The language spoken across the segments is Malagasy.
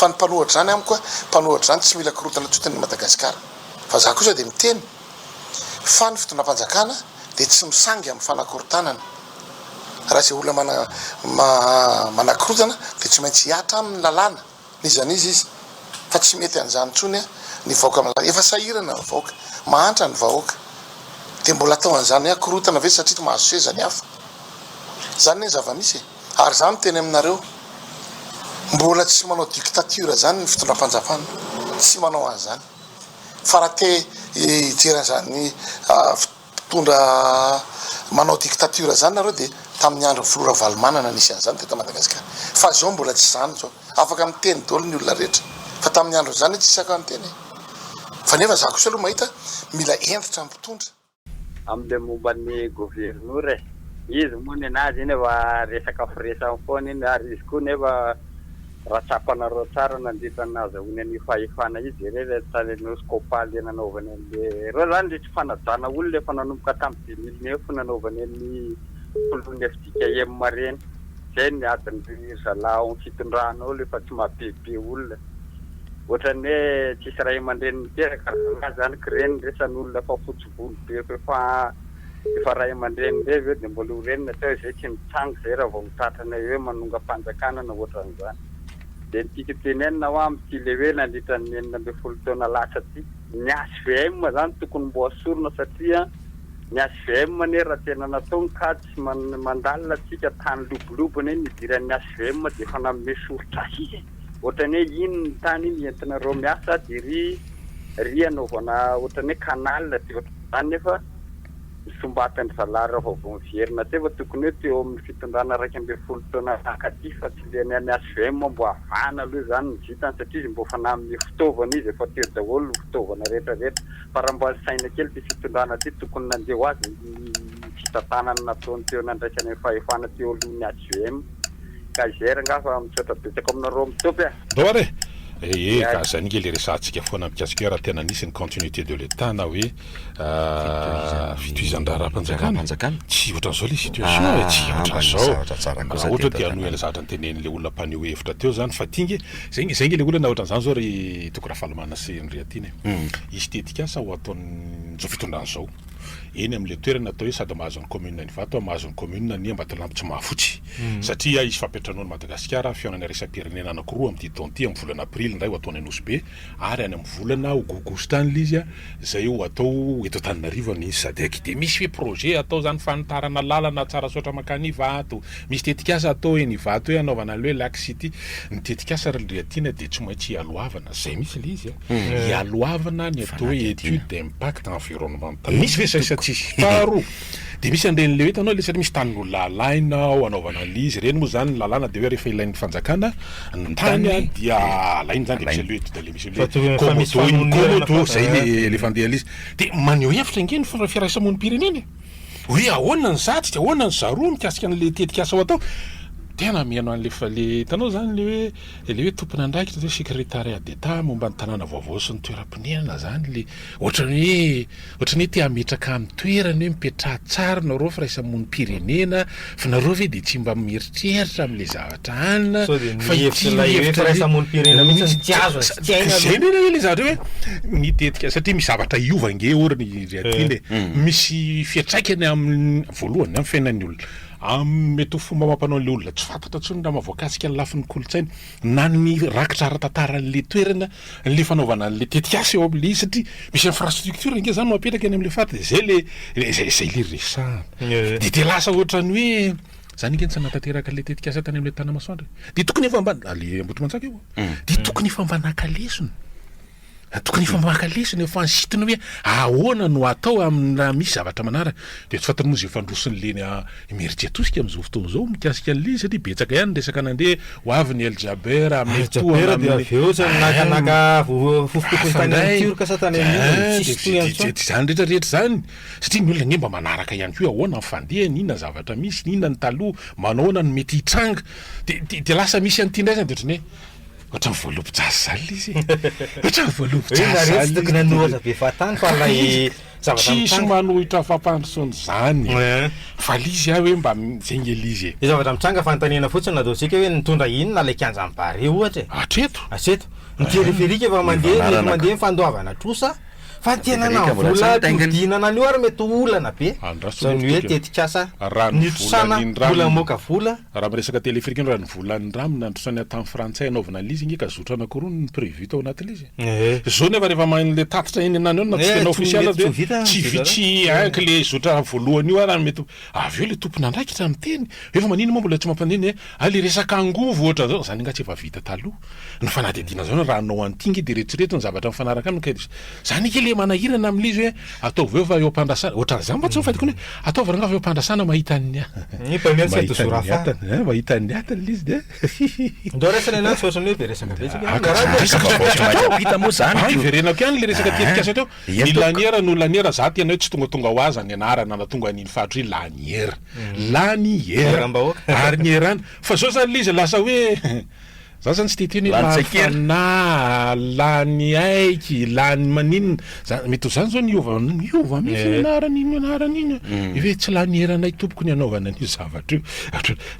Fa ny mpanohatra izany amiko a, mpanohatra izany tsy mila korontana intsony i Madagasikara. Fa za kosa dia miteny fa ny fitondram-panjakana dia tsy misangy amin'ny fanakorontanana. Raha izay olona mana manakorontana dia tsy maintsy hihatra aminy ny lalàna, n'iza n'iza izy. Fa tsy mety an'izany intsony ny vahoaka malagasy. Efa sahirana ny vahoaka, mahantra ny vahoaka. Dia mbola atao an'izany hoe akorontana ve satria mahazo seza ny hafa? Izany anie ny zava-misy e. Ary za miteny aminareo, mbola tsy manao dictature zany ny fitondram-panjakana, tsy manao an'izany. Fa raha te hijery an'izany mpitondra manao dictature zany nareo dia tamin'ny andron'ny filoha Ravalomanana nisy an'izany teto Madagasikara. Fa zao mbola tsy zany zao. Afaka miteny daholo ny olona rehetra. Fa tamin'ny andron'izany tsisy afaka niteny e. Fa nefa za kosa aloha mahita mila hentitra ny mpitondra. Amin'ilay momba ny governora e! Izy moa nenazy iny efa resaka firesany foana iny ary izy koa nefa raha tsapanareo tsara nandritra ny nahazahoany an'io fahefana io jereo ilay tany Nosy Copaly nanaovany an'le ireo zany le tsy fanajana olona efa nanomboka tamin'ny 2009 nanaovany an'ny filohan'ny fjkm ireny zay ny adin'ry zalahy ao amin'ny fitondrana ao le fa tsy mahabebe olona Ohatran'ny hoe tsisy ray aman-dreny niteraka ry zalahy zany k'ireny resan'olona efa fotsy volo be efa efa ray aman-dreny indray ve dia mbola ho renina teo izay tsy mitsangy izay raha vao tratranay hoe manongam-panjakana na ohatran'izany. Dia ny tiako tenenina hoa amin'ity le hoe nandritra ny 16 taona lasa ity, ny HVM zany tokony mbo asorina satria ny HVM anie raha tena natao ny kajy sy mandalina tsika tany lobolobo anie nidiran'ny HVM dia efa nanome soritr'asa izy e! Ohatrany hoe iny ny tany iny entinareo miasa dia ry ry anaovana ohatrany hoe canal dia ohatran'izany nefa nisombatin-dry zalahy raha vao vao niverina teo fa tokony hoe teo amin'ny fitondrana 11 taona nankaty fa tsy le ny an'ny HVM mbo havahana aloha izany ny vitany satria izy mbo efa nanome fitaovana izy efa teo daholo ny fitaovana rehetra rehetra fa raha mba nisaina kely ity fitondrana ity tokony nandeha ho azy ny fitantanana nataony teo nandraisany ny fahefana teo alohan'ny HVM. Gazère nga fa misaotra betsaka aminareo mitopy a! Ndao ary e! Ee ka zay nge le resahantsika foana mikasika hoe raha tena nisy ny continuité de l'Etat na hoe fitohizan-draharaham-panjakana, tsy ohatran'izao le situation e, tsy ohatran'izao. Raha ohatra hoe te hanohy an'ilay zavatra notenenin'ilay olona mpaneho hevitra teo zany fa ty nge, zay nge zay nge le olana ohatran'izany zao ry Toky Rafalimanana sy Ndry Atiana e. Hisy tetikasa ho ataon'izao fitondrana izao. eny amin'ilay toerana atao hoe sady mahazo ny commune Ivato mahazo ny commune ny Ambatolampy Tsimahafotsy satria hisy fampiantranoan'i Madagasikara fihaonana iraisam-pirenena anankiroa amin'ity taona ity amin'ny volana aprily indray ho ataony Anosibe ary any amin'ny volana aogositra any ilay izy izay ho atao eto Antananarivo ny Sadec dia misy hoe projet atao izany fanitarana lalana Tsarasaotra mankany Ivato misy tetikasa atao eny Ivato hoe hanaovana an'ilay hoe Lac City ny tetikasa ry Ndriatiana dia tsy maintsy hialohavana izay mihitsy ilay izy a. Hialohavana ny atao hoe étude d'impact environnemental. Misy ve zay sa tsisy? Faharoa, dia misy an'ireny le hoe hitanao le satria misy tanin'olona alaina ao anaovana an'le izy, ireny moa zany ny lalàna dia hoe rehefa ilain'ny fanjakana ny tany dia alaina zany dia misy an'le étude le misy an'le komodo iny komodo zay le le fandeha le izy. Dia maneho hevitra ange ny firaisamonim-pirenena e! Hoe ahoana ny zatsy dia ahoana ny zaroa mikasika an'le tetikasa ho atao. Tena mihaino an'le fa le hitanao zany le hoe Ilay hoe tompon'andraikitra hoe secrétariat d'Etat momba ny tanàna vaovao sy ny toeram-ponenana zany le ohatran'ny hoe ohatran'ny hoe te hametraka amin'ny toerany hoe mipetraha tsara nareo firaisamonim-pirenena fa nareo ve dia tsy mba mieritreritra amin'ilay zavatra anona Sao dia fa mihevitra ity ilay hoe hevitra le firaisamonim-pirenena mihitsy no tsy azo sy tsy haina zay aloha. indrindra anie le zavatra hoe ny tetika satria misy zavatra hiova ange ô ry ry Athina e misy fiantraikany amin'ny voalohany amin'ny fiainan'ny olona Amin'ny mety ho fomba amam-panao ilay olona tsy fantatra intsony raha mahavoakasika ny lafiny kolontsaina na ny rakitra ara-tantaran'ilay toerana ilay fanaovana an'ilay tetikasa eo amin'ilay izy satria misy infrastructure ange zany no apetraka eny amin'ilay faritra dia izay le izay izay le resahana dia dia lasa ohatran'ny hoe zany ange no tsy nanatanteraka ilay tetikasa tany amin'ilay Tanamasoandro e. Dia tokony efa mba le Ambohitrimanjaka io dia tokony efa mba naka lesona. Tokony efa maka lesona efa nisintona hoe ahoana no atao amin'ny raha misy zavatra manaraka. Dia tsy fantatra moa izay fandrosin'ny leny Imeritsiatosika amin'izao fotoana izao mikasika an'ilay izy satria betsaka ihany ny resaka nandeha ho avy ny El Jaber El Jaber dia avy eo ohatran'ny nakanaka fofopofony tany amin'ny Tiorka sa tany amin'ny inona dia tsisy tohiny intsony. Izany rehetra rehetra izany satria ny olona anie mba manaraka ihany koa hoe ahoana ny fandehany, inona ny zavatra misy, inona ny taloha, manao ahoana no mety hitranga. Dia dia lasa misy an'ity indray izany dia ohatran'ny hoe. Ohatran'ny voalobo-jaza izany ilay izy e. Ohatran'ny voalobo-jaza Hoe nareo izany tsy ilay tokony izy. hanohatra be fahatany fa ilay zavatra Tsisy mitranga. manohitra fampandrosoana izany e. Fa ilay izy aho hoe mba izay nge ilay izy e. Ilay zavatra mitranga fanontaniana fotsiny nataontsika hoe nitondra inona ilay kianjan'i Barea ohatra e. Hatreto. Hatreto. Ny téléphérique efa mandeha, mety mandeha ny fandoavana trosa. Fa tena na Rehetra mbola tsy vola nitaingina. ampihodinana an'io ary mety ho olana be. Andraso Izany aloha hoe toky a. tetikasa Raha ny vola nitrosana nindramina. mbola hamoaka vola. Raha miresaka téléphérique ianao, raha ny vola nindramina nitrosana tamin'ny frantsay hanaovana an'ilay izy ange ka zotra anankiroa no prévu tao anatin'ilay izy e. Zao nefa rehefa mahay an'ilay tatitra eny anany eo na tsy Eh, tena tsy ofisialy mety ary tsy ho vita dia ny tsy zotra vi- tsy hein que le zotra voalohany io ary mety ho avy eo ilay tompon'andraikitra miteny hoe fa maninona moa mbola tsy mampaneno e, ah le resaka angovo ohatra zao, zany angaha tsy efa vita taloha. Ny fanadihadiana zao raha hanao an'ity nge de eritrereto ny zavatra mifanaraka aminy ka zany ange le manahirana amin'ilay izy hoe ataovy eo fa eo am-pandrasana ohatran'izany mantsy no fahitako hoe ataovy rangaha fa eo am-pandrasana mahita ny Ny mpameno tsy mahita toujours ny afara. atany hein mahita ny atany ilay izy de Ndao raisina ny antso ohatran'ny hoe be resaka be tsika. Ah, ka Miarahaba tsy e. resaka Vaovao tsy maintsy ampita moa zany Ah, ko. iverenako ihany le resaka tetikasa teo. Eny Ny tompoko. laniera no laniera, za tena hoe tsy tongatonga ho azy ny anarana na tonga an'iny faritra iny, laniera. Laniera. Eram-bahoaka. Ary ny erana. Fa zao zany le izy lasa hoe Za zany tsy te hiteny hoe Lany lany tsaikera. fanahy, lany aiky, lany maninona, za mety ho zany zao niova niova mihitsy ny anarany iny anarany iny e, hoe tsy lany eranay tompoko ny anaovana an'io zavatra io,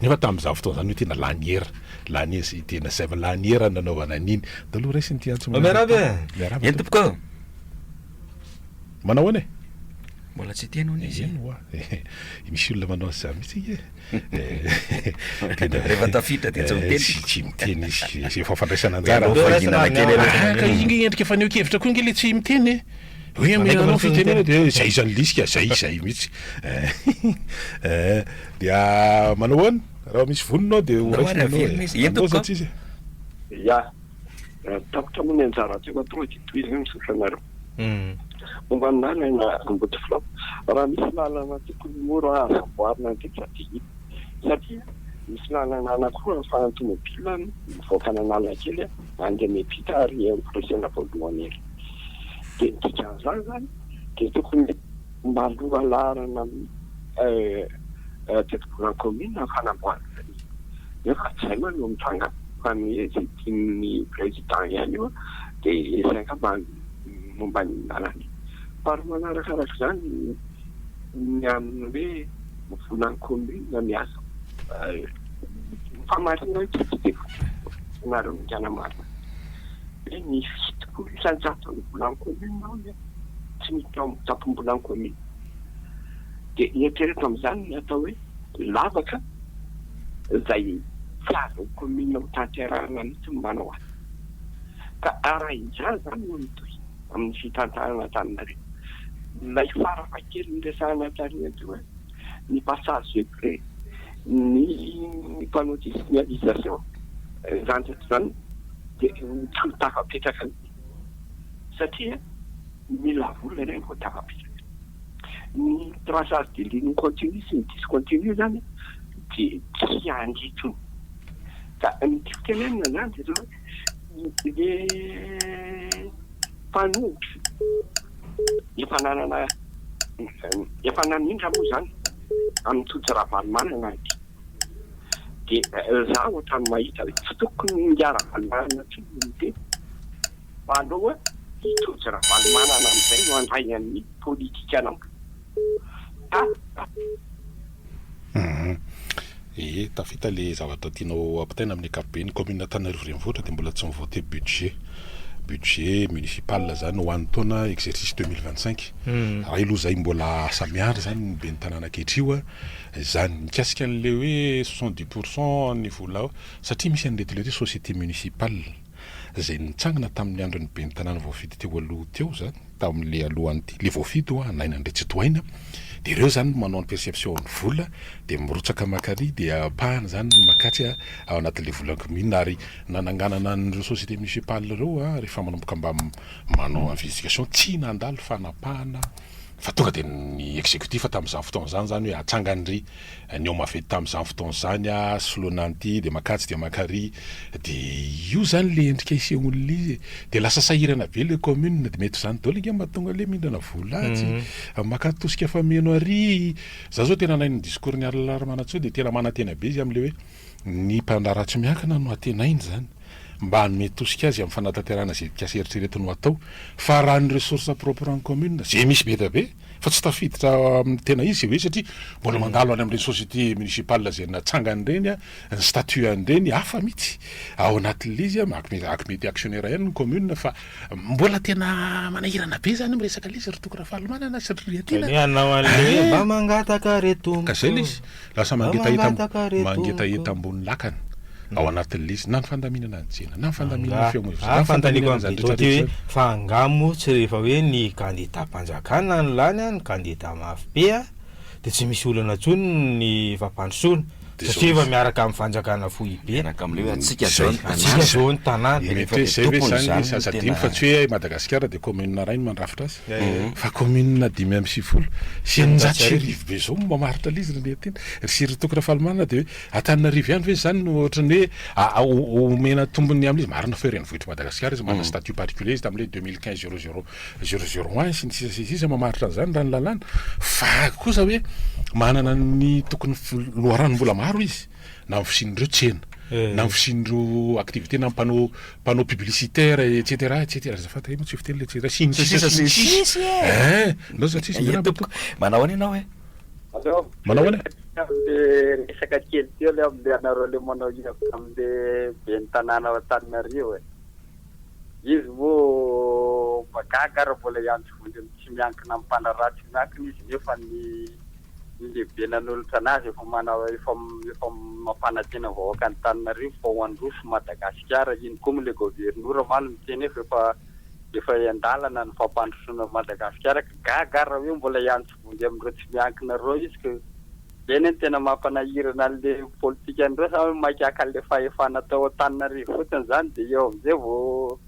nefa tamin'izany fotoana izany hoe tena lany era, lany era, tena zay lany era nanaovana an'iny, ndao aloha raisina ity antso manaraka Miarahaba e. Miarahaba Eny tompoko. tompoko ô. Manao ahoana e? Mbola tsy hiteny hono izy e. Eny hoa, misy olona manao an'izany mihitsy ange e. Rehefa tafiditra dia tsy miteny. Tsy tsy miteny izy, izay efa fandraisana anjara. Aleo faginana kely aloha. Ah, ka iny nge endrika fanehoan-kevitra koa nge le tsy miteny e. Hoe Manaiky amenanao mantsy ny fitenena tena. dia zay izany lisika, zay zay mihitsy. Eh, dia manao ahoana? Raha misy vonona ao dia ho Ndao ary raisina aloha averina e. izy. Eny Andao tompoko. za tsisy e. Ya, tapitra moa ny anjarantsika tonga dia tohizana misaotra anareo. Momba ny lalana Ambodifilao, raha misy lalana tokony mora azo amboarina indrindra dia iny satria misy lalana anankiroa ahafahan'ny tomobila mivoaka an'Analakely any miampita ary eo amin'ny firaisana voalohany ery. Dia ny dikan'izany izany dia tokony mba lohalaharana amin'ny tetibolan'ny kaominina ny fanamboarana an'iny. Nefa tsy izay moa no mitranga fa ny izay tian'ny président ihany io dia izay angamba momba ny lalana. Faharoa manarakaraka izany ny amin'ny hoe volan'ny commune miasa. Ny famarinana tsy dia fantatrareo ny marina hoe ny 70% ny volan'ny commune hono tsy miditra ao amin'ny tampom-bolan'ny commune. Dia eritrereto amin'izany ny atao hoe lavaka izay tsy azon'ny commune ho tanterahina mihitsy ny manao azy. Ka raha izany izany no mitohy amin'ny fitantanana Antananarivo, ilay farafahakeliny resahana tary teo hoe ny passage secret, ny panneau de signalisation, izany rehetra izany dia tsy ho tafapetraka mihitsy satria mila vola ireny vao tafapetraka. Ny traçage de ligne continue sy ny discontinue izany dia tsy handeha intsony. Ka ny tiako tenenina izany dia izao hoe le mpanohitra efa nanana efa namindra moa izany amin'i Tojo Ravalomanana ity dia za ohatran'ny mahita hoe tsy tokony ingahy Ravalomanana intsony no miteny fa aleo i Tojo Ravalomanana amin'izay no handray an'ny politikanao ka Ee, tafita le zavatra tianao ampitaina amin'ny ankapobeny, commune Antananarivo Renivohitra dia mbola tsy mi-voter budget, budget municipal zany ho an'ny taona exercice 2025. Raha aloha zay mbola asa miandry zany ny ben'ny tanàna ankehitrio zany. Mikasika an'le hoe 70 pour cent ny vola ao, satria misy an'ireto le hoe société municipale izay nitsangana tamin'ny andron'ny ben'ny tanàna voafidy teo aloha teo zany, tamin'le alohan'ity, le voafidy hoa, Naina Andriantsitohaina, dia ireo zany no manao ny perception ny vola, dia mirotsaka mankary, dia ampahany zany ny makatsy ao anatin'le volan'ny commune, ary nananganana an'ireo société municipale ireo rehefa manomboka mba manao investigation, tsy nandalo fanapahana fa tonga dia ny executif tamin'izany fotoana izany zany hoe atsangany ry ny ao maventy tamin'izany fotoana izany a, soloina an'ity dia makatsy dia makary, dia io zany le endrika isehoan'le izy e, dia lasa sahirana be le commune, dia mety ho zany daholo ange mahatonga le mindrana vola atsy, maka tosika fameno ary, za zao tena naino ny discours-n'i Arl Ramanantsoa dia tena manantena be izy am'le hoe ny mpandraharaha tsy miankina no antenainy zany. mba hanome tosika azy amin'ny fanatanterahana izay tetikasa eritreretiny ho atao fa raha ny ressources propres an'ny commune izay misy be dia be fa tsy tafiditra amin'ny tena izy hoe satria mbola mandalo any amin'ireny société municipale izay natsangany ireny ny statut an'ireny hafa mihitsy ao anatin'ilay izy mety actionnaire ihany ny commune fa mbola tena manahirana be zany miresaka ilay izy ry Toky Rafalimanana sy ry Riatiana. Ny hanao an'ilay hoe mba mangataka re tompoko. Ka zay ilay izy lasa mangetaheta mangetaheta ambony lakana ao anatin'ilay izy na ny fandaminana ny tsena na ny fandaminana ny fihaonana na ny fandaminana izany rehetra rehetra izany. Fa angaha moa tsy rehefa hoe ny kandidam-panjakana no lany an, ny kandida mafy be an, dia tsy misy olana intsony ny fampandrosoana satria efa miaraka amin'ny fanjakana foibe. Miaraka amin'ilay hoe antsika zao ny tanàna. Antsika zao ny tanàna. Mety hoe izay ve izany ilay izy, aza adino fa tsy hoe Madagasikara dia commune iray no mandrafitra azy fa commune 1695 be izao no mamaritra ilay izy ry Niritiana. Ry sy ry Toky Rafalimanana dia hoe Antananarivo ihany ve izany no ohatran'ny hoe omena tombony amin'izy? Marina fa hoe renivohitr'i Madagasikara izy, manana statut particulier izy tamin'ilay 2015 00 001 sy ny sisa sy ny sisa mamaritra an'izany raha ny lalàna fa kosa hoe manana ny tokony loharanom-bola maro izy na amin'ny fisian'ireo tsena na amin'ny fisian'ireo activité na panneau panneau publicitaire et cetera et cetera azafady re moa tsy fiteny le et cetera sy ny sisa sy ny sisa eh ndao za tsisy miarahaba tompoko manao ahoana ianao e Allo manao ahoana Amle resaka kely teo le amle anareo le manao hevitra amle ben'ny tanàna ao Antananarivo e. Izy moa mba gaga ary mbola hiantso vonjy ny tsy miankina amin'ny mpandraharaha tsy miankina izy nefa ny ny lehibe nanolotra anazy efa manao efa efa mampanantena ny vahoaka Antananarivo fa ho handroso Madagasikara iny koa moa le governora omaly miteny hoe efa efa an-dalana ny fampandrosoana an'i Madagasikara ka gaga ary raha hoe mbola hiantso vonjy amin'ireo tsy miankina ireo izy ka Zay anie no tena mampanahirana anle politika anreo sa hoe maika haka anle fahefana tao Antananarivo fotsiny zany de eo amizay vao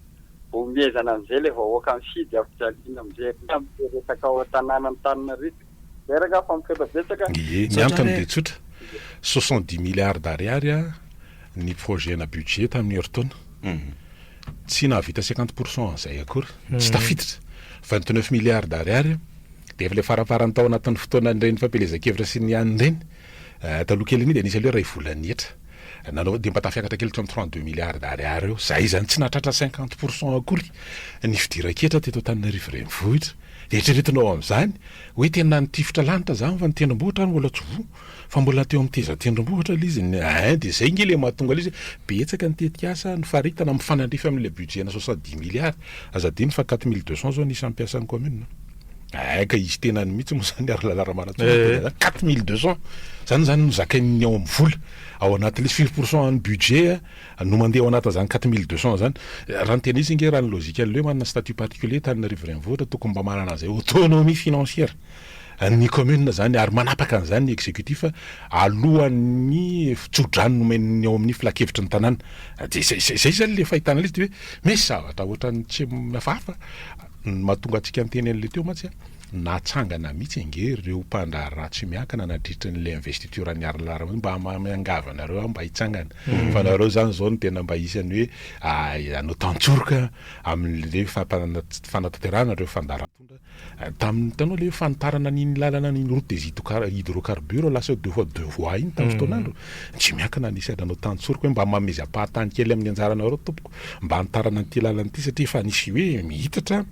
vao miezana amizay le vahoaka mifidy ampijaliana amizay amle resaka ao antanàna Antananarivo. Zay rangah fa misaotra betsaka. Ie, ny antony dia tsotra, 70 milliards d'ariary ny projet-na budget tamin'ny herintaona. Tsy nahavita 50 pour cent an'izay akory, tsy tafiditra. 29 milliards d'ariary Dia efa ilay faraparany tao anatin'ny fotoanan'ireny fampielezan-kevitra sy ny anona ireny, taloha kelin'iny dia nisy aloha iray volan'ny hetra nanao dia mba tafiakatra kely teo amin'ny 32 milliards d'ariary eo. Izay izany tsy nahatratra 50 pour cent akory ny fidiran-ketra teto Antananarivo renivohitra. Dia eritreretinao amin'izany hoe tena nitifitra lanitra izany fa ny tendrombohitra ary mbola tsy voa fa mbola teo amin'ny tezan-tendrombohitra ilay izy. Ein dia izay ange ilay mahatonga ilay izy hoe betsaka ny tetikasa nofaritana mifanandrify amin'ilay budget-na 70 milliards. Aza adino fa 4200 izao ny isan'ny mpiasan'ny commune. Hay ka izy tenany mihitsy moa zany ary Lala Ramanantsoa no tena zany, 4200 zany zany no zakain'ny ao amin'ny vola ao anatin'ilay izy, firy pour cent an'ny budget no mandeha ao anatin'izany 4200 zany. Raha ny tena izy ange raha ny logique an'ilay hoe manana statut particulier Antananarivo Renivohitra tokony mba manana an'izay autonomie financière ny commune zany ary manapaka an'izany ny executif alohan'ny tso-drano nomen'ny ao amin'ny filankevitry ny tanàna. Dia izay izay zany ilay fahitana ilay izy dia hoe misy zavatra ohatran'ny tsy hafahafa. Ny mahatonga antsika niteny an'ilay teo mantsy an, natsangana mihitsy ange ireo mpandraharaha tsy miankina nandritra an'ilay investiture an'i Arlard iny, mba miangavy anareo aho mba hitsangana, fa nareo izany izao no tena mba isan'ny hoe hanao tantsoroka amin'ilay fanatanterahana ireo fandaharam-pitondra tamin'ny, hitanao ilay hoe fanitarana an'iny lalana an'iny route des hydrocarbures lasa deux fois deux voies iny tamin'ny fotoan'andro, tsy miankina anisan'ny nanao tantsoroka hoe mba mamezy ampahan-tany kely amin'ny anjaranareo tompoko. Mba hanitarana an'ity lalana ity satria efa nisy hoe mihitatra,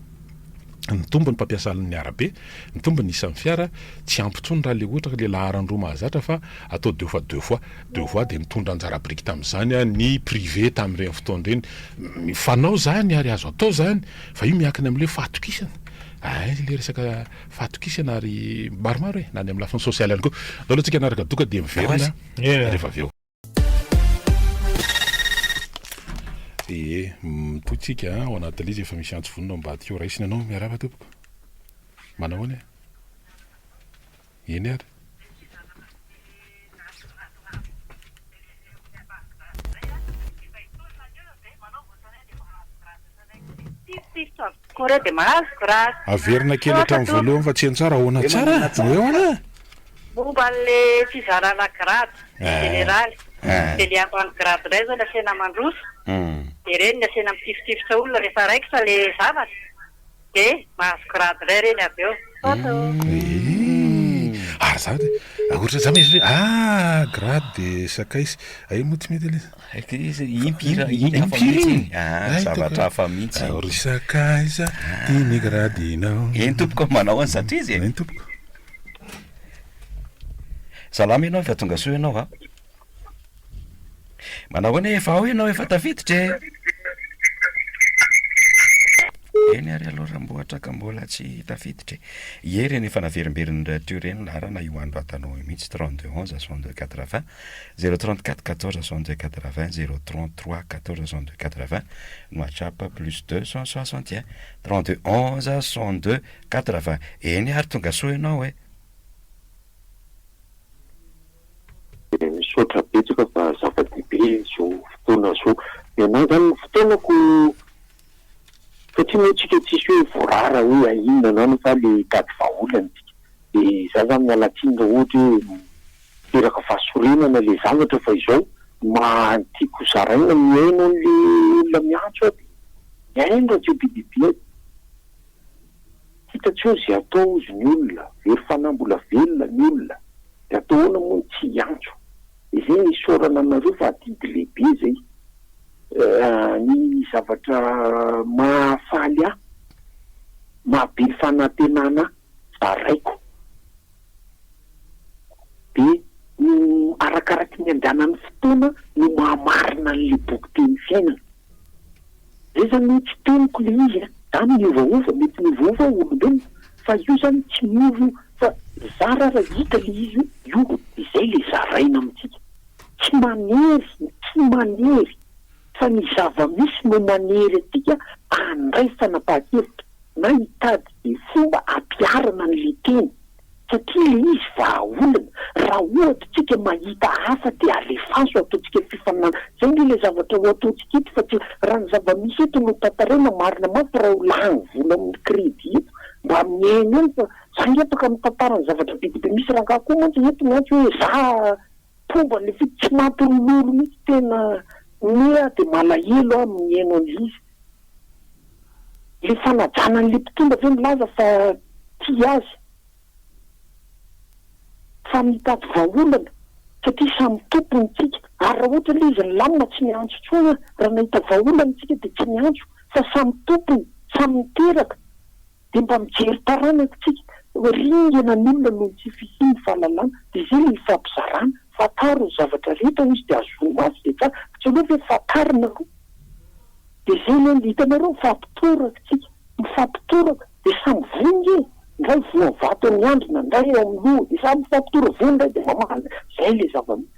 nitombo ny mpampiasa ny arabe, nitombo ny isan'ny fiara, tsy ampy intsony raha le ohatra ka le laharan-droa mahazatra fa atao deux fois deux fois, deux voies dia nitondra anjara biriky tamin'izany ny privé tamin'ireny fotoana ireny. Mifanao izany ary azo atao izany fa io miankina amin'ilay hoe fahatokisana, hay ilay resaka fahatokisana ary maromaro e, na ny amin'ny lafiny sosialy ihany koa. Andao aloha tsika hanaraka doka dia miverina rehefa avy eo. Ee, mitohy tsika ao anatin'ilay izy efa misy antso vonona ao ambadika ao, raisina ianao, miarahaba tompoko. Manao ahoana e? Eny ary. Averina kely hatramin'ny voalohany fa tsy heno tsara, ahoana tsara? Hoe ahoana? Momba an'le fizarana grade jeneraly dia le ambany grade indray zao ny asaina mandroso dia ireny ny asaina mitifitifitra olona rehefa raikitra le zavatra dia mahazo grade indray ireny avy eo. Misaotra ô. Ee, ary. Za de ohatra za misy hoe ah grade de sakay sy ay moa tsy mety ilay Haiko izy impiry impiry iny. Ah, zavatra hafa mihitsy. Ry sakaiza ty ny gradinao. Eny tompoko manao an'i satria izy e. Eny tompoko. Salama ianao efa tonga soa ianao a. Manao ahoana e, efa ao ianao efa tafiditra e. Eny ary aloha Rambohatra ka mbola tsy tafiditra e. Ie ireny efa naverimberiny rahateo ireny laharana io anoratanao io mihitsy 32 11 62 80 034 14 62 80 033 14 62 80 ny WhatsApp plus 261 32 11 62 80 Eny ary tonga soa ianao e. Misaotra betsaka fa zava-dehibe izao fotoana izao. Ny anah zany ny fotoanako satria moa tsika tsisy hoe voarara hoe inona na inona fa le hitady vahaolana tsika. De za zany miala tsiny raha ohatra hoe miteraka fahasorenana le zavatra fa izao maha tiako zaraina mihaino an'le olona miantso aho de mihaino radio be dia be aho. Hita tsy eo ze atao ozy ny olona, very fanahy mbola velona ny olona, de atao ahoana moa ny tsy hiantso? De zay ny isaorana anareo fa adidy lehibe zay. Ny zavatra mahafaly ahy, mahabe fanantenana ahy zaraiko. De ny arakaraky ny andehanan'ny fotoana no mahamarina an'le boky teny fiainana. Zay zany hoe tsy teniko le izy a, za miovaova, mety miovaova aho olombelona fa io zany tsy miova io fa zara ara hita le izy hoe io izay le zaraina amintsika. Tsy manery, tsy manery fa ny zava-misy no manery antsika handray fanapahan-kevitra na hitady fomba hampiharana an'le teny. Satria le izy vahaolana, raha ohatra tsika mahita hafa de alefaso ataontsika fifaninanana, zay nge le zavatra ho ataontsika eto fa tsy raha ny zava-misy eto no tantaraina marina mafy raha ho lany vola amin'ny crédit eto mba mihaino ihany fa za nge afaka mitantara ny zavatra be dia be misy rangahy koa mantsy eto miantso hoe za mpomba an'le fito tsy mampilolo mihitsy tena me aho de malahelo aho mihaino an'le izy. Le fanajana an'le mpitondra ve milaza fa tia azy? Fa mitady vahaolana satria samy tompony tsika ary raha ohatra le izy nilamina tsy miantso intsony an, raha nahita vahaolana tsika dia tsy miantso fa samy tompony, samy niteraka dia mba mijery taranaka tsika, ringana ny olona noho ny tsy fisian'ny fahalalana dia zay le ifampizarana, fantaro ny zavatra rehetra hoy izy dia azoa mafy izay tsara fa tsy aleo ve fantarina aloha. Dia zay anie ny hitanareo mifampitoraka tsika, mifampitoraka dia samy voa nge, ndray voa vato eo miandrina, ndray eo amin'ny loha, dia samy mifampitora voa ndray dia mamaly, zay le zava-misy.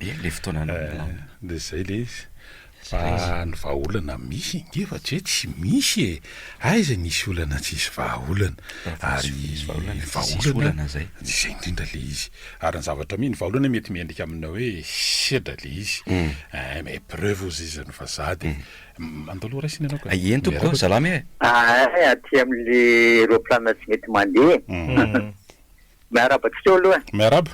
Eny le fotoana milamina. Dia zay le izy. Fa ny vahaolana misy nge fa tsy hoe tsy misy e! Aiza nisy olana tsisy vahaolana? Ary ny vahaolana izay indrindra le izy. Ary ny zavatra mino, vahaolana mety miendrika amina hoe sedra le izy. Eh, mais preuve ozy izy ny vazaha de andao aloha raisina ianao ka. Eny tompoko, salama e! Ahay aty amin'le roaplanina tsy mety mandeha. Miarahaba antsika eo aloha e. Miarahaba.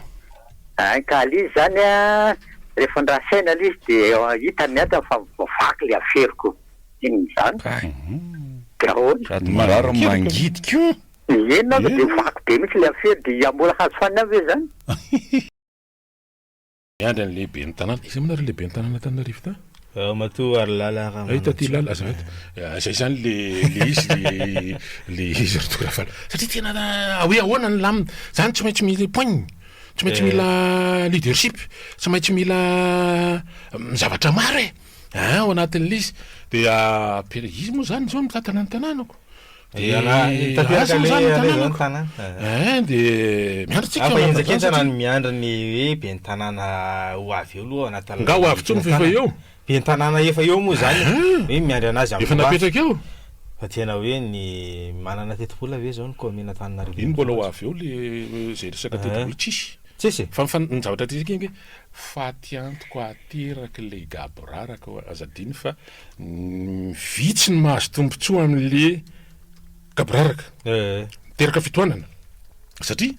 Hay ka le izy zany a, rehefa ndrasaina le izy de hita ny entana fa vaky le aferiko. Inona izany? De ahoana? Sady marary no mangidy ko. Eny aza de vaky be mihitsy le afero de mbola hazo fanina ve zany? Miandry an'le ben'ny tanàna. Iza moa nareo le ben'ny tanàna Antananarivo ta? Ramatoa Harilala Ramanantsoa. Hita ty Lala, azafady. Zay zany le le izy le le izy ry Toky Rafala. Satria tena hoe ahoana ny lamina. Zany tsy maintsy mila poigne, tsy maintsy mila leadership, tsy maintsy mila zavatra maro e. An, ao anatin'le izy. Dia izy moa zany zao mitantana ny tanànako. Tanteraka le le zany tanàna. Ein de miandry tsika Fa henjakenjana ny miandry ny hoe ben'ny tanàna ho avy eo aloha ao anatin'ny Nga ho avy tsony fa efa eo. Ben'ny tanàna efa eo moa zany hoe miandry anazy amin'ny Efa napetraka eo. Fa tena hoe ny manana tetibola ve zao ny commune Antananarivo? Iny mbola ho avy eo le zay resaka tetibola tsisy. Tsisy? Fa ny zavatra ty nge faty antoko ateraky le gaboraraka aza adino fa Vitsy ny mahazo tombontsoa amin'le gaboraraka. Miteraka fitohanana satria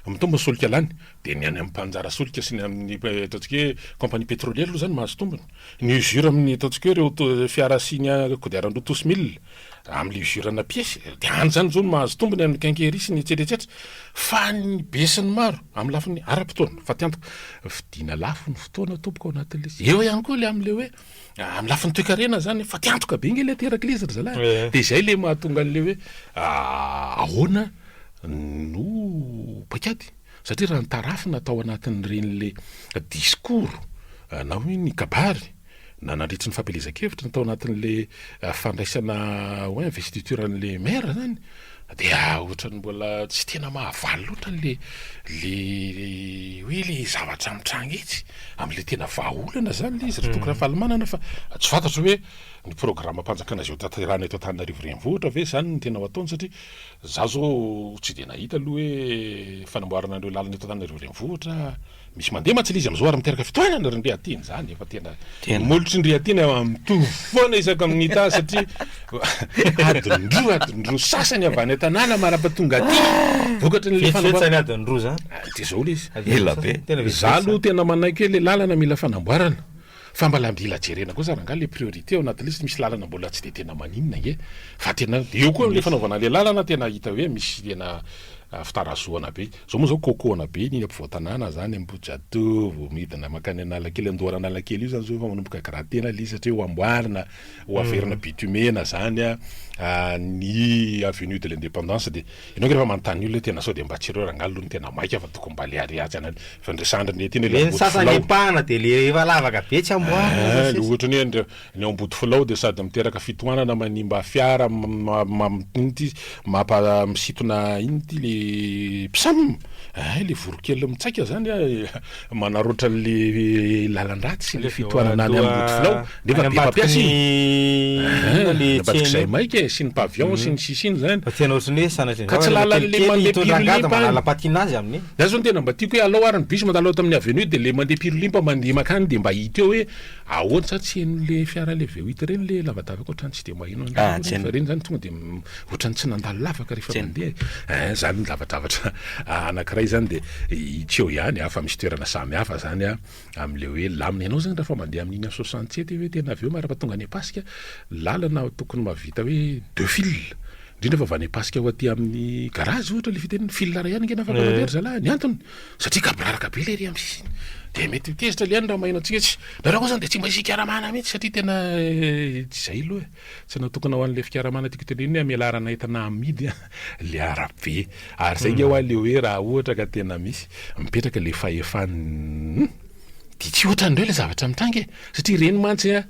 mitombo ny solika lany dia ny any amin'ny mpanjara solika sy ny amin'ny ataontsika hoe compagnie pétrolière aloha zany mahazo tombony. Ny usure amin'ny ataontsika hoe ireo fiara sy ny kodiaran-droa tous mille. Amin'ilay usure-na pièce, dia any izany izao no mahazo tombony amin'ny quincaillerie sy ny etsetra etsetra, fa ny be sy ny maro amin'ny lafiny ara-potoana, fatiantoka, vidiana lafo ny fotoana tompoko ao anatin'ilay izy, eo ihany koa ilay amin'ilay hoe amin'ny lafiny toekarena izany, fatiantoka be ange ilay aterak'ilay izy ry zalahy, dia izay ilay mahatonga an'ilay hoe ahoana no paikady, satria raha ny tarafina tao anatin'ireny ilay discours na hoe ny kabary, na nandritry ny fampielezan-kevitra tao anatin'le fandraisana hoe investiture an'le maire zany dia ohatran'ny mbola tsy tena mahavaly loatra le le hoe le zavatra mitranga etsy am'le tena vahaolana zany le izy ry Toky Rafalimanana fa tsy fantatro hoe ny programam-panjakana izay ho tanterahina eto Antananarivo renivohitra ve zany no tena ho ataony satria za zao tsy de nahita aloha hoe fanamboarana an'ireo lalana eto Antananarivo renivohitra Misy mandeha mantsy ilay izy amin'izao ary miteraka fitohanana ry Ndriatiana izany efa tena molotry Ndriatiana mitovy foana isaka minita azy satria adiny roa adiny roa sasany avy any an-tanàna marapatonga aty vokatry ny Vetivety zany adiny roa zany. Ah, dia zao ilay izy. Ela be. Tena Za vetivety aloha zany. tena manaiky hoe ilay lalana mila fanamboarana fa mba mila jerena kosa rangahy ilay priorité ao anatin'ilay izy misy lalana mbola tsy dia tena maninona ange fa tena eo koa ilay fanaovana ilay lalana tena hita hoe misy tena fitarazohana be. Zao moa zao cocoana be ny ampovoan-tanàna zany, Ambohijatovo, midina mankany Analakely, andoharan'Analakely io zany zao efa manomboka gratter-na ilay izy satria ho amboarina, ho averina bitumer-na zany ny avenue de l'indépendance dia ianao ange rehefa manontany olona hoe tena sao dia mba tsy ireo rangahy aloha no tena maika fa tokony mba le ary atsy ana fa ny resandriny ety anie le Le ny sasany Ambodifilao. epahana dia le efa lavaka be tsy amboarina Eh, sisa. ohatra ny hoe Ny ao Ambodifilao dia sady miteraka fitohanana manimba fiara inona ity mampa misintona inona ity le mpisam eh le voronkely mitsaika zany a manaroatra an'le lalan-dratsy sy le fitohanana any Ambodifilao nefa be mpampiasa iny eh le ambadik'izay tsena io. maika e sy ny pavillon sy ny sisa iny zany Fa tena ohatran'ny hoe sanatria ka tsy lalan'le mandeha hitondra angady pirolimpa any. manala patinazy amin'iny. Za zao no tena mba tiako hoe alao ary ny bus mandalo ato amin'ny avenue de le mandeha pirolimpa mandeha makany de mba hita eo hoe Ahoana sa tsy heno le fiara le V8 reny le lavadavaka otrany tsy de maheno Ah, an'ireny tsy fa reny zany tonga de otrany tsy nandalo lavaka rehefa Tsy heno. mandeha e. Eh, zany ny lavadavatra anakiray zany de tsy eo ihany a fa misy toerana samy hafa zany a amle hoe lamina ianao zany rehefa mandeha amin'iny a 67 hoe tena avy eo maraba tonga any Ampasika lalana tokony mahavita hoe deux fils Indrindra fa avy any Ampasika ho aty amin'ny garage ohatra ilay fitenenana, fil iray ihany ange no afaka mandeha ry zalahy, ny antony satria gaboraraka be ilay ery amin'ny sisiny, dia mety ho tezitra ilay any raha maheno antsika hoe tsy, nareo koa izany dia tsy mba hisy hikaramana mihitsy satria tena tsy izay aloha e, tsy natokana ho an'ilay fikaramana tiako tenenina hoe amelarana entana amidy ilay arabe, ary izay ange hoa ilay hoe raha ohatra ka tena misy mipetraka ilay fahefan'ny, dia tsy ohatran'ireo ilay zavatra mitranga e, satria ireny mantsy an.